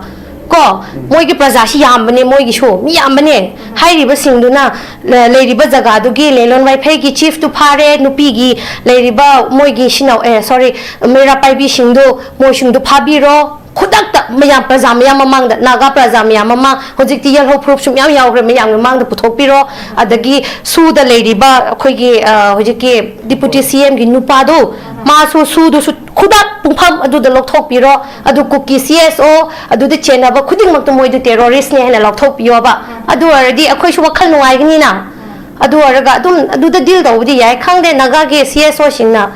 ꯀꯣ, ꯃꯣꯏꯒꯤ ꯄ꯭ꯔꯖꯥꯁꯤ ꯌꯥꯝꯕꯅꯦ, ꯃꯣꯏꯒꯤꯁꯨ ꯃꯤ ꯌꯥꯝꯕꯅꯦ꯫ ꯍꯥꯏꯔꯤꯕꯁꯤꯡꯗꯨꯅ ꯂ-, ꯂꯩꯔꯤꯕ ꯖꯒꯥꯗꯨꯒꯤ ꯂꯦꯂꯣꯟ ꯋꯥꯏꯐꯩꯒꯤ chief ꯇꯨ ꯐꯥꯔꯦ, ꯅꯨꯄꯤꯒꯤ ꯂꯩꯔꯤꯕ ꯃꯣꯏꯒꯤ ꯁꯤꯅ-, ꯑꯦ, sorry, ꯃꯩꯔꯥ ꯄꯥꯏꯕꯤꯁꯤꯡꯗꯨ, ꯃꯣꯏꯁꯤꯡꯗꯨ ꯐꯥꯕꯤꯔꯣ꯫ ꯈꯨꯗꯛꯇ ꯃꯌꯥꯝ, ꯄ꯭ꯔꯖꯥ ꯃꯌꯥꯝ ꯃꯃꯥꯡꯗ, ꯅꯥꯒꯥ ꯄ꯭ꯔꯖꯥ ꯃꯌꯥꯝ ꯃꯃꯥꯡ, ꯍꯧꯖꯤꯛꯇꯤ ꯌꯦꯜꯍꯧ ꯐꯨꯔꯨꯞꯁꯨ ꯃꯌꯥꯝ ꯌꯥꯎꯈ꯭ꯔꯦ, ꯃꯌꯥꯝꯒꯤ ꯃꯃꯥꯡꯗ ꯄꯨꯊꯣꯛꯄꯤꯔꯣ꯫ ꯑꯗꯒꯤ ꯁꯨꯗ ꯂꯩꯔꯤꯕ ꯑꯩꯈꯣꯏꯒꯤ, ꯑ, ꯍꯧꯖꯤꯛꯀꯤ Deputy C M ꯒꯤ ꯅꯨꯄꯥꯗꯨ, ꯃꯥꯁꯨ ꯁꯨꯗꯨꯁꯨ ꯈꯨꯗꯛ ꯄꯨꯡꯐꯝ ꯑꯗꯨꯗ ꯂꯧꯊꯣꯛꯄꯤꯔꯣ꯫ ꯑꯗꯨ ꯀꯨꯀꯤ C S O ꯑꯗꯨꯗ ꯆꯦꯟꯅꯕ ꯈꯨꯗꯤꯡꯃꯛꯇꯨ ꯃꯣꯏꯗꯨ terrorist ꯅꯦ ꯍꯥꯏꯅ ꯂꯧꯊꯣꯛꯄꯤꯌꯣꯕ꯫ ꯑꯗꯨ ꯑꯣꯏꯔꯗꯤ ꯑꯩꯈꯣꯏꯁꯨ ꯋꯥꯈꯜ ꯅꯨꯡꯉꯥꯏꯒꯅꯤꯅ꯫ ꯑꯗꯨ ꯑꯣꯏꯔꯒ ꯑꯗꯨꯝ ꯑꯗꯨꯗ deal ꯇꯧꯕꯗꯤ ꯌꯥꯏ꯫ ꯈꯪꯗꯦ, ꯅꯥꯒꯥꯒꯤ C S O ꯁꯤꯡꯅ,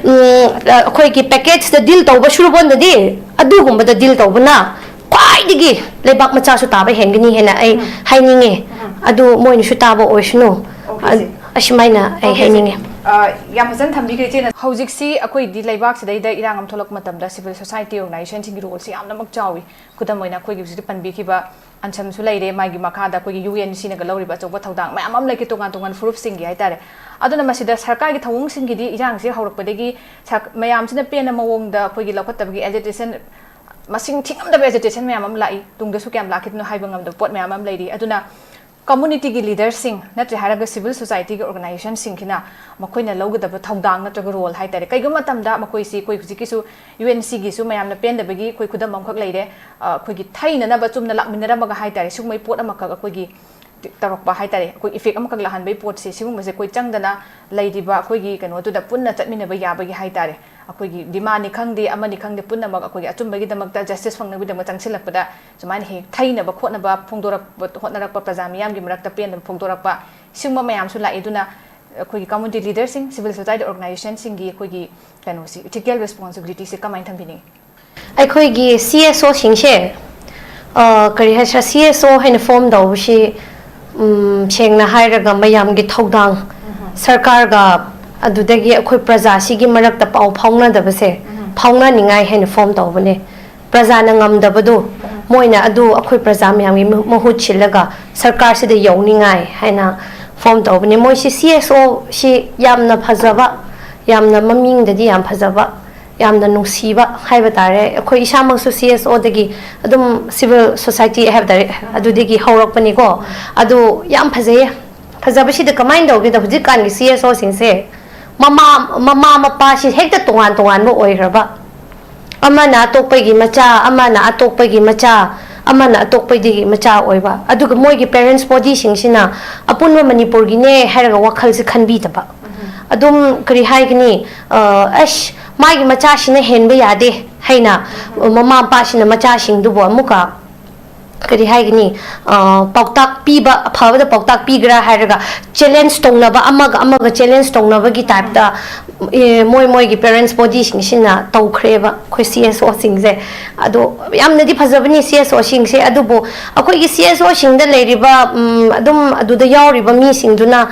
ꯎꯝ, ꯑꯩꯈꯣꯏꯒꯤ package ꯇ deal ꯇꯧꯕ ꯁꯨꯔꯨꯕꯣꯟꯗꯗꯤ ꯑꯗꯨꯒꯨꯝꯕꯗ deal ꯇꯧꯕꯅ ꯈ꯭ꯋꯥꯏꯗꯒꯤ ꯂꯩꯕꯥꯛ ꯃꯆꯥꯁꯨ ꯇꯥꯕ ꯍꯦꯟꯒꯅꯤ ꯍꯥꯏꯅ ꯑꯩ ꯎꯝ꯫ ꯍꯥꯏꯅꯤꯡꯉꯦ꯫ ꯎꯝ꯫ ꯑꯗꯨ ꯃꯣꯏꯅꯁꯨ ꯇꯥꯕ ꯑꯣꯏꯁꯅꯨ꯫ OK, ꯑ-, ꯁꯦ꯫ ꯑꯁꯨꯃꯥꯏꯅ ꯑꯩ OK, ꯁꯦ꯫ ꯍꯥꯏꯅꯤꯡꯉꯦ꯫ ꯑ, ꯌꯥꯝ ꯐꯖꯅ ꯊꯝꯕꯤꯈ꯭ꯔꯦ ꯏꯆꯦꯅ꯫ ꯍꯧꯖꯤꯛꯁꯤ ꯑꯩꯈꯣꯏꯗꯤ ꯂꯩꯕꯥꯛꯁꯤꯗꯩꯗ ꯏꯔꯥꯡ ꯑꯃ ꯊꯣꯛꯂꯛꯄ ꯃꯇꯝꯗ civil society organizationꯁꯤꯡꯒꯤ roleꯁꯤ ꯌꯥꯝꯅꯃꯛ ꯆꯥꯎꯏ꯫ ꯈꯨꯗꯝ ꯑꯣꯏꯅ ꯑꯩꯈꯣꯏꯒꯤ ꯍꯧꯖꯤꯛꯇꯤ ꯄꯟꯕꯤꯈꯤꯕ ꯑꯟꯁꯝꯁꯨ ꯂꯩꯔꯦ, ꯃꯥꯒꯤ ꯃꯈꯥꯗ ꯑꯩꯈꯣꯏꯒꯤ UNCꯅꯒ ꯂꯧꯔꯤꯕ ꯑꯆꯧꯕ ꯊꯧꯗꯥꯡ ꯃꯌꯥꯝ ꯑꯃ ꯂꯩꯈꯤ, ꯇꯣꯉꯥꯟ ꯇꯣꯉꯥꯟ ꯐꯨꯔꯨꯞꯁꯤꯡꯒꯤ ꯍꯥꯏꯇꯥꯔꯦ꯫ ꯑꯗꯨꯅ ꯃꯁꯤꯗ ꯁꯔꯀꯥꯔꯒꯤ ꯊꯧꯑꯣꯡꯁꯤꯡꯒꯤꯗꯤ ꯏꯔꯥꯡꯁꯤ ꯍꯧꯔꯛꯄꯗꯒꯤ ꯁꯔ-, ꯃꯌꯥꯝꯁꯤꯅ ꯄꯦꯟꯅ ꯃꯑꯣꯡꯗ ꯑꯩꯈꯣꯏꯒꯤ ꯂꯧꯈꯠꯇꯕꯒꯤ agitation, ꯃꯁꯤꯡ ꯊꯤꯉꯝꯗꯕ agitation ꯃꯌꯥꯝ ꯑꯃ ꯂꯥꯛꯏ꯫ ꯇꯨꯡꯗꯁꯨ ꯀꯌꯥꯝ ꯂꯥꯛꯈꯤꯗꯅꯣ ꯍꯥꯏꯕ ꯉꯝꯗꯕ ꯄꯣꯠ ꯃꯌꯥꯝ ꯑꯃ ꯂꯩꯔꯤ꯫ ꯑꯗꯨꯅ communityꯒꯤ leaderꯁꯤꯡ ꯅꯠꯇ꯭ꯔꯦ ꯍꯥꯏꯔꯒ civil societyꯒꯤ organizationꯁꯤꯡꯁꯤꯅ ꯃꯈꯣꯏꯅ ꯂꯧꯒꯗꯕ ꯊꯧꯗꯥꯡ ꯅꯠꯇ꯭ꯔꯒ role ꯍꯥꯏꯇꯥꯔꯦ꯫ ꯀꯩꯒꯨꯝꯕ ꯃꯇꯝꯗ ꯃꯈꯣꯏꯁꯤ ꯑꯩꯈꯣꯏ ꯍꯧꯖꯤꯛꯀꯤꯁꯨ UNCꯒꯤꯁꯨ ꯃꯌꯥꯝꯅ ꯄꯦꯟꯗꯕꯒꯤ ꯑꯩꯈꯣꯏ ꯈꯨꯗꯝ ꯑꯃꯈꯛ ꯂꯩꯔꯦ꯫ ꯑ, ꯑꯩꯈꯣꯏꯒꯤ ꯊꯩꯅꯅꯕ ꯆꯨꯝꯅ ꯂꯥꯛꯃꯤꯟꯅꯔꯝꯃꯒ ꯍꯥꯏꯇꯥꯔꯦ, ꯁꯤꯒꯨꯝꯕꯒꯤ ꯄꯣꯠ ꯑꯃꯈꯛ ꯑꯩꯈꯣꯏꯒꯤ ꯇꯧꯔꯛꯄ ꯍꯥꯏꯇꯥꯔꯦ, ꯑꯩꯈꯣꯏ effect ꯑꯃꯈꯛ ꯂꯥꯛꯍꯟꯕꯒꯤ ꯄꯣꯠꯁꯦ, ꯁꯤꯒꯨꯝꯕꯁꯦ ꯑꯩꯈꯣꯏ ꯆꯪꯗꯅ ꯂꯩꯔꯤꯕ ꯑꯩꯈꯣꯏꯒꯤ ꯀꯩꯅꯣꯗꯨꯗ ꯄꯨꯟꯅ ꯆꯠꯃꯤꯟꯅꯕ ꯌꯥꯕꯒꯤ ꯍꯥꯏꯇꯥꯔꯦ, ꯑꯩꯈꯣꯏꯒꯤ demandꯅꯤ ꯈꯪꯗꯦ, ꯑꯃꯅꯤ ꯈꯪꯗꯦ, ꯄꯨꯝꯅꯃꯛ ꯑꯩꯈꯣꯏꯒꯤ ꯑꯆꯨꯝꯕꯒꯤꯗꯃꯛꯇ, justice ꯐꯪꯅꯕꯒꯤꯗꯃꯛ ꯆꯪꯁꯤꯜꯂꯛꯄꯗ ꯁꯨꯃꯥꯏꯅ ꯍꯦꯛ ꯊꯩꯅꯕ ꯈꯣꯠꯅꯕ ꯐꯣꯡꯗꯣꯔꯛꯄ, ꯍꯣꯠꯅꯔꯛꯄ, ꯄ꯭ꯔꯖꯥ ꯃꯤꯌꯥꯝꯒꯤ ꯃꯔꯛꯇ ꯄꯦꯟꯗꯕ ꯐꯣꯡꯗꯣꯔꯛꯄ, ꯁꯤꯒꯨꯝꯕ ꯃꯌꯥꯝꯁꯨ ꯂꯥꯛꯏ꯫ ꯑꯗꯨꯅ ꯑꯩꯈꯣꯏꯒꯤ community leaderꯁꯤꯡ, civil society organizationꯁꯤꯡꯒꯤ ꯑꯩꯈꯣꯏꯒꯤ ꯀꯩꯅꯣꯁꯤ, ethical responsibilityꯁꯦ ꯀꯃꯥꯏꯅ ꯊꯝꯕꯤꯅꯤꯡꯉꯤ? ꯑꯩꯈꯣꯏꯒꯤ CSOꯁꯤꯡꯁꯦ, ꯑ, ꯀꯔꯤ ꯍꯥꯏꯁꯤꯔꯥ, CSO ꯍꯥꯏꯅ form ꯇꯧꯕꯁꯤ, ꯎꯝ, ꯁꯦꯡꯅ ꯍꯥꯏꯔꯒ ꯃꯌꯥꯝꯒꯤ ꯊꯧꯗꯥꯡ, ꯁꯔꯀꯥꯔꯒ ꯑꯗꯨꯗꯒꯤ ꯑꯩꯈꯣꯏ ꯄ꯭ꯔꯖꯥꯁꯤꯒꯤ ꯃꯔꯛꯇ ꯄꯥꯎ ꯐꯥꯎꯅꯗꯕꯁꯦ ꯐꯥꯎꯅꯅꯤꯡꯉꯥꯏ ꯍꯥꯏꯅ form ꯇꯧꯕꯅꯦ꯫ ꯄ꯭ꯔꯖꯥꯅ ꯉꯝꯗꯕꯗꯨ ꯃꯣꯏꯅ ꯑꯗꯨ ꯑꯩꯈꯣꯏ ꯄ꯭ꯔꯖꯥ ꯃꯌꯥꯝꯒꯤ ꯃꯍꯨꯠ ꯁꯤꯜꯂꯒ ꯁꯔꯀꯥꯔꯁꯤꯗ ꯌꯧꯅꯤꯡꯉꯥꯏ ꯍꯥꯏꯅ form ꯇꯧꯕꯅꯦ꯫ ꯃꯣꯏꯁꯤ CSOꯁꯤ ꯌꯥꯝꯅ ꯐꯖꯕ, ꯌꯥꯝꯅ ꯃꯃꯤꯡꯗꯗꯤ ꯌꯥꯝ ꯐꯖꯕ, ꯌꯥꯝꯅ ꯅꯨꯡꯁꯤꯕ ꯍꯥꯏꯕ ꯇꯥꯔꯦ꯫ ꯑꯩꯈꯣꯏ ꯏꯁꯥꯃꯛꯁꯨ CSOꯗꯒꯤ ꯑꯗꯨꯝ civil society ꯍꯥꯏꯕ ꯇꯥꯔꯦ, ꯑꯗꯨꯗꯒꯤ ꯍꯧꯔꯛꯄꯅꯤꯀꯣ꯫ ꯑꯗꯨ ꯌꯥꯝ ꯐꯖꯩꯌꯦ꯫ ꯐꯖꯕꯁꯤꯗ ꯀꯃꯥꯏꯅ ꯇꯧꯒꯦꯗ, ꯍꯧꯖꯤꯛꯀꯥꯟꯒꯤ CSOꯁꯤꯡꯁꯦ ꯃꯃꯥ, ꯃꯃꯥ ꯃꯄꯥꯁꯤ ꯍꯦꯛꯇ ꯇꯣꯉꯥꯟ ꯇꯣꯉꯥꯟꯕ ꯑꯣꯏꯈ꯭ꯔꯕ꯫ ꯑꯃꯅ ꯑꯇꯣꯞꯄꯒꯤ ꯃꯆꯥ, ꯑꯃꯅ ꯑꯇꯣꯞꯄꯒꯤ ꯃꯆꯥ, ꯑꯃꯅ ꯑꯇꯣꯞꯄꯗꯒꯤ ꯃꯆꯥ ꯑꯣꯏꯕ꯫ ꯑꯗꯨꯒ ꯃꯣꯏꯒꯤ parents bodyꯁꯤꯡꯁꯤꯅ ꯑꯄꯨꯟꯕ ꯃꯅꯤꯄꯨꯔꯒꯤꯅꯦ ꯍꯥꯏꯔꯒ ꯋꯥꯈꯜꯁꯦ ꯈꯟꯕꯤꯗꯕ꯫ ꯑꯗꯨꯝ ꯀꯔꯤ ꯍꯥꯏꯒꯅꯤ, ꯑ, ꯑꯁ, ꯃꯥꯒꯤ ꯃꯆꯥꯁꯤꯅ ꯍꯦꯟꯕ ꯌꯥꯗꯦ ꯍꯥꯏꯅ ꯃꯃꯥ ꯃꯄꯥꯁꯤꯅ ꯃꯆꯥꯁꯤꯡꯗꯨꯕꯨ ꯑꯃꯨꯛꯀ ꯀꯔꯤ ꯍꯥꯏꯒꯅꯤ, ꯑ, ꯄꯥꯎꯇꯥꯛ ꯄꯤꯕ, ꯑꯐꯕꯗ ꯄꯥꯎꯇꯥꯛ ꯄꯤꯒꯦꯔꯥ ꯍꯥꯏꯔꯒ challenge ꯇꯧꯅꯕ, ꯑꯃꯒ ꯑꯃꯒ challenge ꯇꯧꯅꯕꯒꯤ typeꯇ, ꯑꯦ, ꯃꯣꯏ ꯃꯣꯏꯒꯤ parents bodyꯁꯤꯡꯁꯤꯅ ꯇꯧꯈ꯭ꯔꯦꯕ ꯑꯩꯈꯣꯏ CSOꯁꯤꯡꯁꯦ꯫ ꯑꯗꯣ ꯌꯥꯝꯅꯗꯤ ꯐꯖꯕꯅꯤ CSOꯁꯤꯡꯁꯦ, ꯑꯗꯨꯕꯨ ꯑꯩꯈꯣꯏꯒꯤ CSOꯁꯤꯡꯗ ꯂꯩꯔꯤꯕ, ꯎꯝ, ꯑꯗꯨꯝ ꯑꯗꯨꯗ ꯌꯥꯎꯔꯤꯕ ꯃꯤꯁꯤꯡꯗꯨꯅ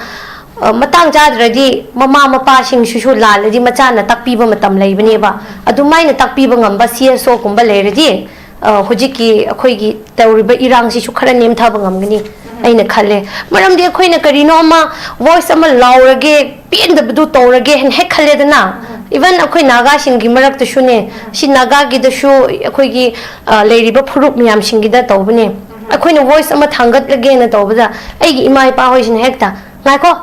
ꯑ, ꯃꯇꯥꯡ ꯆꯥꯗ꯭ꯔꯗꯤ ꯃꯃꯥ ꯃꯄꯥꯁꯤꯡꯁꯤꯁꯨ ꯂꯥꯜꯂꯗꯤ ꯃꯆꯥꯅ ꯇꯥꯛꯄꯤꯕ ꯃꯇꯝ ꯂꯩꯕꯅꯦꯕ꯫ ꯑꯗꯨꯃꯥꯏꯅ ꯇꯥꯛꯄꯤꯕ ꯉꯝꯕ ꯁꯤ ꯑꯦꯁ ꯑꯣꯒꯨꯝꯕ ꯂꯩꯔꯗꯤ, ꯑ, ꯍꯧꯖꯤꯛꯀꯤ ꯑꯩꯈꯣꯏꯒꯤ ꯇꯧꯔꯤꯕ ꯏꯔꯥꯡꯁꯤꯁꯨ ꯈꯔ ꯅꯦꯝꯊꯕ ꯉꯝꯒꯅꯤ ꯑꯩꯅ ꯈꯜꯂꯦ꯫ ꯃꯔꯝꯗꯤ ꯑꯩꯈꯣꯏꯅ ꯀꯔꯤꯅꯣ ꯑꯃ ꯚꯣꯏꯁ ꯑꯃ ꯂꯥꯎꯔꯒꯦ, ꯄꯦꯟꯗꯕꯗꯨ ꯇꯧꯔꯒꯦ ꯍꯥꯏꯅ ꯍꯦꯛ ꯈꯜꯂꯦꯗꯅ꯫ ꯏꯚꯟ ꯑꯩꯈꯣꯏ ꯅꯥꯒꯥꯁꯤꯡꯒꯤ ꯃꯔꯛꯇꯁꯨꯅꯦ, ꯁꯤ ꯅꯥꯒꯥꯒꯤꯗꯁꯨ ꯑꯩꯈꯣꯏꯒꯤ, ꯑ, ꯂꯩꯔꯤꯕ ꯐꯨꯔꯨꯞ ꯃꯌꯥꯝꯁꯤꯡꯒꯤꯗ ꯇꯧꯕꯅꯦ꯫ ꯑꯩꯈꯣꯏꯅ ꯚꯣꯏꯁ ꯑꯃ ꯊꯥꯡꯒꯠꯂꯒꯦꯅ ꯇꯧꯕꯗ ꯑꯩꯒꯤ ꯏꯃꯥ ꯏꯄꯥ ꯍꯣꯏꯁꯤꯅ ꯍꯦꯛꯇ, "ꯉꯥꯏꯈꯣ"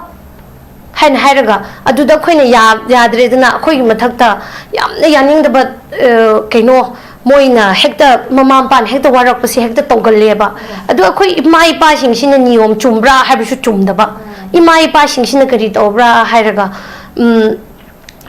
ꯍꯥꯏꯅ ꯍꯥꯏꯔꯒ, ꯑꯗꯨꯗ ꯑꯩꯈꯣꯏꯅ ꯌꯥ-, ꯌꯥꯗ꯭ꯔꯦꯗꯅ, ꯑꯩꯈꯣꯏꯒꯤ ꯃꯊꯛꯇ ꯌꯥꯝꯅ ꯌꯥꯅꯤꯡꯗꯕ, ꯑ, ꯀꯩꯅꯣ, ꯃꯣꯏꯅ ꯍꯦꯛꯇ, ꯃꯃꯥ ꯃꯄꯥꯅ ꯍꯦꯛꯇ ꯋꯥꯔꯛꯄꯁꯦ ꯍꯦꯛꯇ ꯇꯧꯒꯜꯂꯦꯕ꯫ ꯑꯗꯣ ꯑꯩꯈꯣꯏ ꯏꯃꯥ ꯏꯄꯥꯁꯤꯡꯁꯤꯅ ꯅꯤꯌꯣꯝ ꯆꯨꯝꯕ꯭ꯔꯥ ꯍꯥꯏꯕꯁꯨ ꯆꯨꯝꯗꯕ꯫ ꯏꯃꯥ ꯏꯄꯥꯁꯤꯡꯁꯤꯅ ꯀꯔꯤ ꯇꯧꯕ꯭ꯔꯥ ꯍꯥꯏꯔꯒ, ꯎꯝ,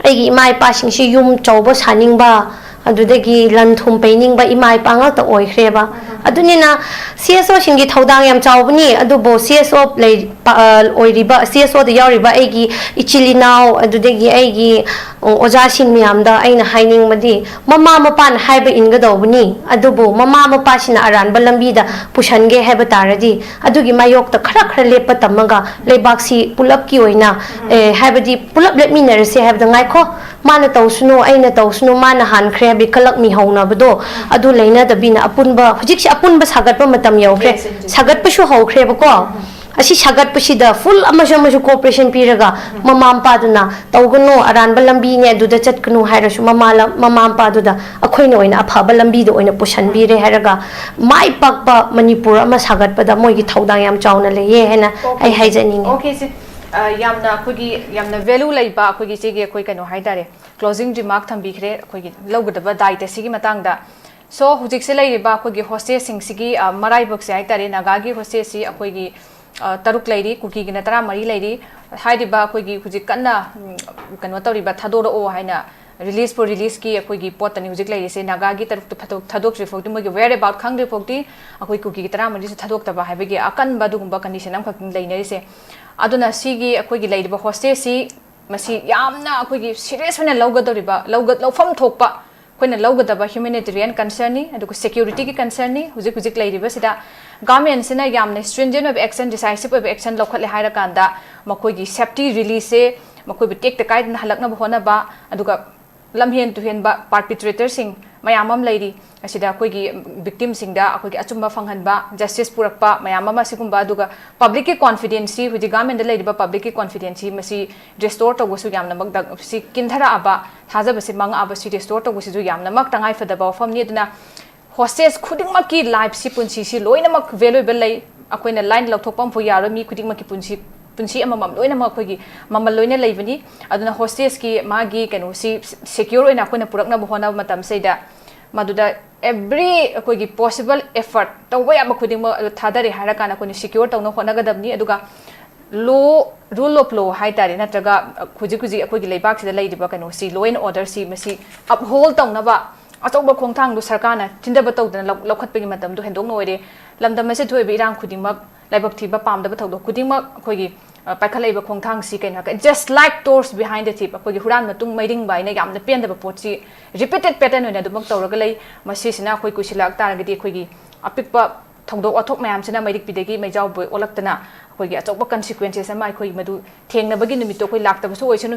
ꯑꯩꯒꯤ ꯏꯃꯥ ꯏꯄꯥꯁꯤꯡꯁꯤ ꯌꯨꯝ ꯆꯥꯎꯕ ꯁꯥꯅꯤꯡꯕ, ꯑꯗꯨꯗꯒꯤ ꯂꯟ ꯊꯨꯝ ꯄꯩꯅꯤꯡꯕ ꯏꯃꯥ ꯏꯄꯥ ꯉꯥꯛꯇ ꯑꯣꯏꯈ꯭ꯔꯦꯕ꯫ ꯑꯗꯨꯅꯤꯅ ꯁꯤ ꯑꯦꯁ ꯑꯣꯁꯤꯡꯒꯤ ꯊꯧꯗꯥꯡ ꯌꯥꯝ ꯆꯥꯎꯕꯅꯤ, ꯑꯗꯨꯕꯨ ꯁꯤ ꯑꯦꯁ ꯑꯣ ꯂꯩ-, ꯄ-, ꯑ, ꯑꯣꯏꯔꯤꯕ, ꯁꯤ ꯑꯦꯁ ꯑꯣꯗ ꯌꯥꯎꯔꯤꯕ ꯑꯩꯒꯤ ꯏꯆꯤꯜ ꯏꯅꯥꯎ, ꯑꯗꯨꯗꯒꯤ ꯑꯩꯒꯤ, ꯑ, ꯑꯣꯖꯥꯁꯤꯡ ꯃꯌꯥꯝꯗ ꯑꯩꯅ ꯍꯥꯏꯅꯤꯡꯕꯗꯤ, ꯃꯃꯥ ꯃꯄꯥꯅ ꯍꯥꯏꯕ ꯏꯟꯒꯗꯧꯕꯅꯤ, ꯑꯗꯨꯕꯨ ꯃꯃꯥ ꯃꯄꯥꯁꯤꯅ ꯑꯔꯥꯟꯕ ꯂꯝꯕꯤꯗ ꯄꯨꯁꯟꯒꯦ ꯍꯥꯏꯕ ꯇꯥꯔꯗꯤ, ꯑꯗꯨꯒꯤ ꯃꯥꯌꯣꯛꯇ ꯈꯔ ꯈꯔ ꯂꯦꯞꯄ ꯇꯝꯃꯒ ꯂꯩꯕꯥꯛꯁꯤ ꯄꯨꯂꯞꯀꯤ ꯑꯣꯏꯅ, ꯑꯦ, ꯍꯥꯏꯕꯗꯤ ꯄꯨꯂꯞ ꯂꯦꯞꯃꯤꯟꯅꯔꯁꯦ ꯍꯥꯏꯕꯗ, ꯉꯥꯏꯈꯣ, ꯃꯥꯅ ꯇꯧꯁꯅꯨ, ꯑꯩꯅ ꯇꯧꯁꯅꯨ, ꯃꯥꯅ ꯍꯥꯟꯈ꯭ꯔꯦ ꯍꯥꯏꯕꯒꯤ ꯀꯂꯛ ꯃꯤ ꯍꯧꯅꯕꯗꯣ, ꯑꯗꯨ ꯂꯩꯅꯗꯕꯤꯅ ꯑꯄꯨꯟꯕ, ꯍꯧꯖꯤꯛꯁꯦ ꯑꯄꯨꯟꯕ ꯁꯥꯒꯠꯄ ꯃꯇꯝ ꯌꯧꯈ꯭ꯔꯦ꯫ Yes, yes, yes. ꯁꯥꯒꯠꯄꯁꯨ ꯍꯧꯈ꯭ꯔꯦꯕꯀꯣ꯫ ꯑꯁꯤ ꯁꯥꯒꯠꯄꯁꯤꯗ ꯐꯨꯜ ꯑꯃꯁꯨ ꯑꯃꯁꯨ ꯀꯣꯑꯣꯄꯔꯦꯁꯟ ꯄꯤꯔꯒ ꯃꯃꯥ ꯃꯄꯥꯗꯨꯅ ꯇꯧꯒꯅꯨ, ꯑꯔꯥꯟꯕ ꯂꯝꯕꯤꯅꯦ, ꯑꯗꯨꯗ ꯆꯠꯀꯅꯨ ꯍꯥꯏꯔꯁꯨ ꯃꯃꯥ ꯂꯝ-, ꯃꯃꯥ ꯃꯄꯥꯗꯨꯗ ꯑꯩꯈꯣꯏꯅ ꯑꯣꯏꯅ ꯑꯐꯕ ꯂꯝꯕꯤꯗ ꯑꯣꯏꯅ ꯄꯨꯁꯟꯕꯤꯔꯦ ꯍꯥꯏꯔꯒ ꯃꯥꯏ ꯄꯥꯛꯄ ꯃꯅꯤꯄꯨꯔ ꯑꯃ ꯁꯥꯒꯠꯄꯗ ꯃꯣꯏꯒꯤ ꯊꯧꯗꯥꯡ ꯌꯥꯝ ꯆꯥꯎꯅ ꯂꯩꯌꯦ ꯍꯥꯏꯅ ꯑꯩ ꯍꯥꯏꯖꯅꯤꯡꯉꯤ꯫ Okay, ꯁꯦ꯫ ꯑ, ꯌꯥꯝꯅ ꯑꯩꯈꯣꯏꯒꯤ ꯌꯥꯝꯅ ꯚꯦꯂꯨ ꯂꯩꯕ ꯑꯩꯈꯣꯏꯒꯤ ꯏꯆꯦꯒꯤ ꯑꯩꯈꯣꯏ ꯀꯩꯅꯣ ꯍꯥꯏꯇꯥꯔꯦ, ꯀ꯭ꯂꯣꯖꯤꯡ ꯔꯤꯃꯥꯔꯛ ꯊꯝꯕꯤꯈ꯭ꯔꯦ ꯑꯩꯈꯣꯏꯒꯤ ꯂꯧꯒꯗꯕ ꯗꯥꯏꯇ ꯑꯁꯤꯒꯤ ꯃꯇꯥꯡꯗ꯫ So, ꯍꯧꯖꯤꯛꯁꯦ ꯂꯩꯔꯤꯕ ꯑꯩꯈꯣꯏꯒꯤ ꯍꯣꯁꯇꯦꯜꯁꯤꯡꯁꯤꯒꯤ, ꯑ, ꯃꯔꯥꯏꯕꯛꯁꯦ ꯍꯥꯏꯇꯥꯔꯦ, ꯅꯥꯒꯥꯒꯤ ꯍꯣꯁꯇꯦꯜꯁꯤ ꯑꯩꯈꯣꯏꯒꯤ, ꯑ, ꯇꯔꯨꯛ ꯂꯩꯔꯤ, ꯀꯨꯀꯤꯒꯤꯅ ꯇꯔꯥꯃꯔꯤ ꯂꯩꯔꯤ꯫ ꯍꯥꯏꯔꯤꯕ ꯑꯩꯈꯣꯏꯒꯤ ꯍꯧꯖꯤꯛ ꯀꯟꯅ, ꯎꯝ, ꯀꯩꯅꯣ ꯇꯧꯔꯤꯕ, ꯊꯥꯗꯣꯔꯛꯑꯣ ꯍꯥꯏꯅ, ꯔꯤꯂꯤꯁ ꯐꯣꯔ ꯔꯤꯂꯤꯁꯀꯤ ꯑꯩꯈꯣꯏꯒꯤ ꯄꯣꯠꯇꯅꯤ ꯍꯧꯖꯤꯛ ꯂꯩꯔꯤꯁꯦ꯫ ꯅꯥꯒꯥꯒꯤ ꯇꯔꯨꯛꯇꯨ ꯊꯥꯗꯣꯛ-, ꯊꯥꯗꯣꯛꯇ꯭ꯔꯤ ꯐꯥꯎꯗꯤ, ꯃꯣꯏꯒꯤ ꯋꯦꯌꯔ ꯑꯦꯕꯥꯎꯠ ꯈꯪꯗ꯭ꯔꯤ ꯐꯥꯎꯗꯤ ꯑꯩꯈꯣꯏ ꯀꯨꯀꯤꯒꯤ ꯇꯔꯥꯃꯔꯤꯁꯨ ꯊꯥꯗꯣꯛꯇꯕ ꯍꯥꯏꯕꯒꯤ ꯑꯀꯟꯕ ꯑꯗꯨꯒꯨꯝꯕ ꯀꯟꯗꯤꯁꯟ ꯑꯃꯈꯛ ꯂꯩꯅꯔꯤꯁꯦ꯫ ꯑꯗꯨꯅ ꯁꯤꯒꯤ ꯑꯩꯈꯣꯏꯒꯤ ꯂꯩꯔꯤꯕ ꯍꯣꯁꯇꯦꯜꯁꯤ ꯃꯁꯤ ꯌꯥꯝꯅ ꯑꯩꯈꯣꯏꯒꯤ ꯁꯤꯔꯤꯌꯁ ꯑꯣꯏꯅ ꯂꯧꯒꯗꯧꯔꯤꯕ, ꯂꯧꯒ-, ꯂꯧꯐꯝ ꯊꯣꯛꯄ ꯑꯩꯈꯣꯏꯅ ꯂꯧꯒꯗꯕ humanitarian concernꯅꯤ, ꯑꯗꯨꯒ securityꯒꯤ concernꯅꯤ꯫ ꯍꯧꯖꯤꯛ ꯍꯧꯖꯤꯛ ꯂꯩꯔꯤꯕꯁꯤꯗ governmentꯁꯤꯅ ꯌꯥꯝꯅ stringent ꯑꯣꯏꯕ action, decisive ꯑꯣꯏꯕ action ꯂꯧꯈꯠꯂꯦ ꯍꯥꯏꯔꯀꯥꯟꯗ ꯃꯈꯣꯏꯒꯤ safety releaseꯁꯦ ꯃꯈꯣꯏꯕꯨ ꯇꯦꯛꯇ ꯀꯥꯏꯗꯅ ꯍꯜꯂꯛꯅꯕ ꯍꯣꯠꯅꯕ, ꯑꯗꯨꯒ ꯂꯝꯍꯦꯟ ꯇꯨꯍꯦꯟꯕ perpetratorꯁꯤꯡ ꯃꯌꯥꯝ ꯑꯃ ꯂꯩꯔꯤ꯫ ꯑꯁꯤꯗ ꯑꯩꯈꯣꯏꯒꯤ victimꯁꯤꯡꯗ ꯑꯩꯈꯣꯏꯒꯤ ꯑꯆꯨꯝꯕ ꯐꯪꯍꯟꯕ, justice ꯄꯨꯔꯛꯄ ꯃꯌꯥꯝ ꯑꯃ, ꯑꯁꯤꯒꯨꯝꯕ, ꯑꯗꯨꯒ publicꯀꯤ confidenceꯁꯤ, ꯍꯧꯖꯤꯛ governmentꯗ ꯂꯩꯔꯤꯕ publicꯀꯤ confidenceꯁꯤ ꯃꯁꯤ restore ꯇꯧꯕꯁꯨ ꯌꯥꯝꯅꯃꯛ ꯗ-, ꯁꯤ ꯀꯤꯟꯊꯔꯛꯑꯕ, ꯊꯥꯖꯕꯁꯤ ꯃꯥꯡꯉꯛꯑꯕ, ꯁꯤ restore ꯇꯧꯕꯁꯤꯁꯨ ꯌꯥꯝꯅꯃꯛ ꯇꯉꯥꯏꯐꯗꯕ ꯋꯥꯐꯝꯅꯤ꯫ ꯑꯗꯨꯅ hostage ꯈꯨꯗꯤꯡꯃꯛꯀꯤ lifeꯁꯤ, ꯄꯨꯟꯁꯤꯁꯤ ꯂꯣꯏꯅꯃꯛ valuable ꯂꯩ꯫ ꯑꯩꯈꯣꯏꯅ line ꯂꯧꯊꯣꯛꯄ ꯑꯃꯐꯥꯎ ꯌꯥꯔꯣꯏ꯫ ꯃꯤ ꯈꯨꯗꯤꯡꯃꯛꯀꯤ ꯄꯨꯟꯁꯤ, ꯄꯨꯟꯁꯤ ꯑꯃꯃꯝ ꯂꯣꯏꯅꯃꯛ ꯑꯩꯈꯣꯏꯒꯤ ꯃꯃꯜ ꯂꯣꯏꯅ ꯂꯩꯕꯅꯤ꯫ ꯑꯗꯨꯅ hostageꯀꯤ ꯃꯥꯒꯤ ꯀꯩꯅꯣꯁꯤ secure ꯑꯣꯏꯅ ꯑꯩꯈꯣꯏꯅ ꯄꯨꯔꯛꯅꯕ ꯍꯣꯠꯅꯕ ꯃꯇꯝꯁꯤꯗ ꯃꯗꯨꯗ every ꯑꯩꯈꯣꯏꯒꯤ possible effort ꯇꯧꯕ ꯌꯥꯕ ꯈꯨꯗꯤꯡꯃꯛ ꯑꯗꯨ ꯊꯥꯗꯔꯦ ꯍꯥꯏꯔꯀꯥꯟꯗ ꯑꯩꯈꯣꯏꯅ secure ꯇꯧꯅꯕ ꯍꯣꯠꯅꯒꯗꯕꯅꯤ꯫ ꯑꯗꯨꯒ law, rule of law ꯍꯥꯏ ꯇꯥꯔꯦ, ꯅꯠꯇ꯭ꯔꯒ ꯍꯧꯖꯤꯛ ꯍꯧꯖꯤꯛ ꯑꯩꯈꯣꯏꯒꯤ ꯂꯩꯕꯥꯛꯁꯤꯗ ꯂꯩꯔꯤꯕ ꯀꯩꯅꯣꯁꯤ, law and orderꯁꯤ, ꯃꯁꯤ uphold ꯇꯧꯅꯕ ꯑꯆꯧꯕ ꯈꯣꯡꯊꯥꯡꯗꯨ ꯁꯔꯀꯥꯔꯅ ꯊꯤꯟꯊꯕ ꯇꯧꯗꯅ ꯂꯧ-, ꯂꯧꯈꯠꯄꯒꯤ ꯃꯇꯝꯗꯨ ꯍꯦꯟꯗꯣꯛꯅ ꯑꯣꯏꯔꯦ꯫ ꯂꯝꯗꯝ ꯑꯁꯤꯗ ꯊꯣꯛꯏꯕ ꯏꯔꯥꯡ ꯈꯨꯗꯤꯡꯃꯛ, ꯂꯥꯏꯕꯛ ꯊꯤꯕ ꯄꯥꯝꯗꯕ ꯊꯧꯗꯣꯛ ꯈꯨꯗꯤꯡꯃꯛ, ꯑꯩꯈꯣꯏꯒꯤ, ꯑ, ꯄꯥꯏꯈꯠꯂꯛꯏꯕ ꯈꯣꯡꯊꯥꯡꯁꯤ ꯀꯩꯅꯣ ꯍꯥꯏꯔꯀꯥꯟꯗ, just like tourist behind the thief, ꯑꯩꯈꯣꯏꯒꯤ ꯍꯨꯔꯥꯟꯕ ꯇꯨꯡ ꯃꯩꯔꯤꯡꯕ ꯍꯥꯏꯅ ꯌꯥꯝꯅ ꯄꯦꯟꯗꯕ ꯄꯣꯠꯁꯤ repeated pattern ꯑꯣꯏꯅ ꯑꯗꯨꯃꯛ ꯇꯧꯔꯒ ꯂꯩ꯫ ꯃꯁꯤꯁꯤꯅ ꯑꯩꯈꯣꯏ ꯀꯨꯏꯁꯤꯜꯂꯛ ꯇꯥꯔꯒꯗꯤ ꯑꯩꯈꯣꯏꯒꯤ ꯑꯄꯤꯛꯄ ꯊꯧꯗꯣꯛ ꯋꯥꯊꯣꯛ ꯃꯌꯥꯝꯁꯤꯅ ꯃꯩꯔꯤꯛꯄꯤꯗꯒꯤ ꯃꯩꯖꯥꯎꯕ ꯑꯣꯜꯂꯛꯇꯅ ꯑꯩꯈꯣꯏꯒꯤ ꯑꯆꯧꯕ consequences ꯑꯃ ꯑꯩꯈꯣꯏ ꯃꯗꯨ ꯊꯦꯡꯅꯕꯒꯤ ꯅꯨꯃꯤꯠꯇꯣ ꯑꯩꯈꯣꯏ ꯂꯥꯛꯇꯕꯁꯨ ꯑꯣꯏꯁꯅꯨ꯫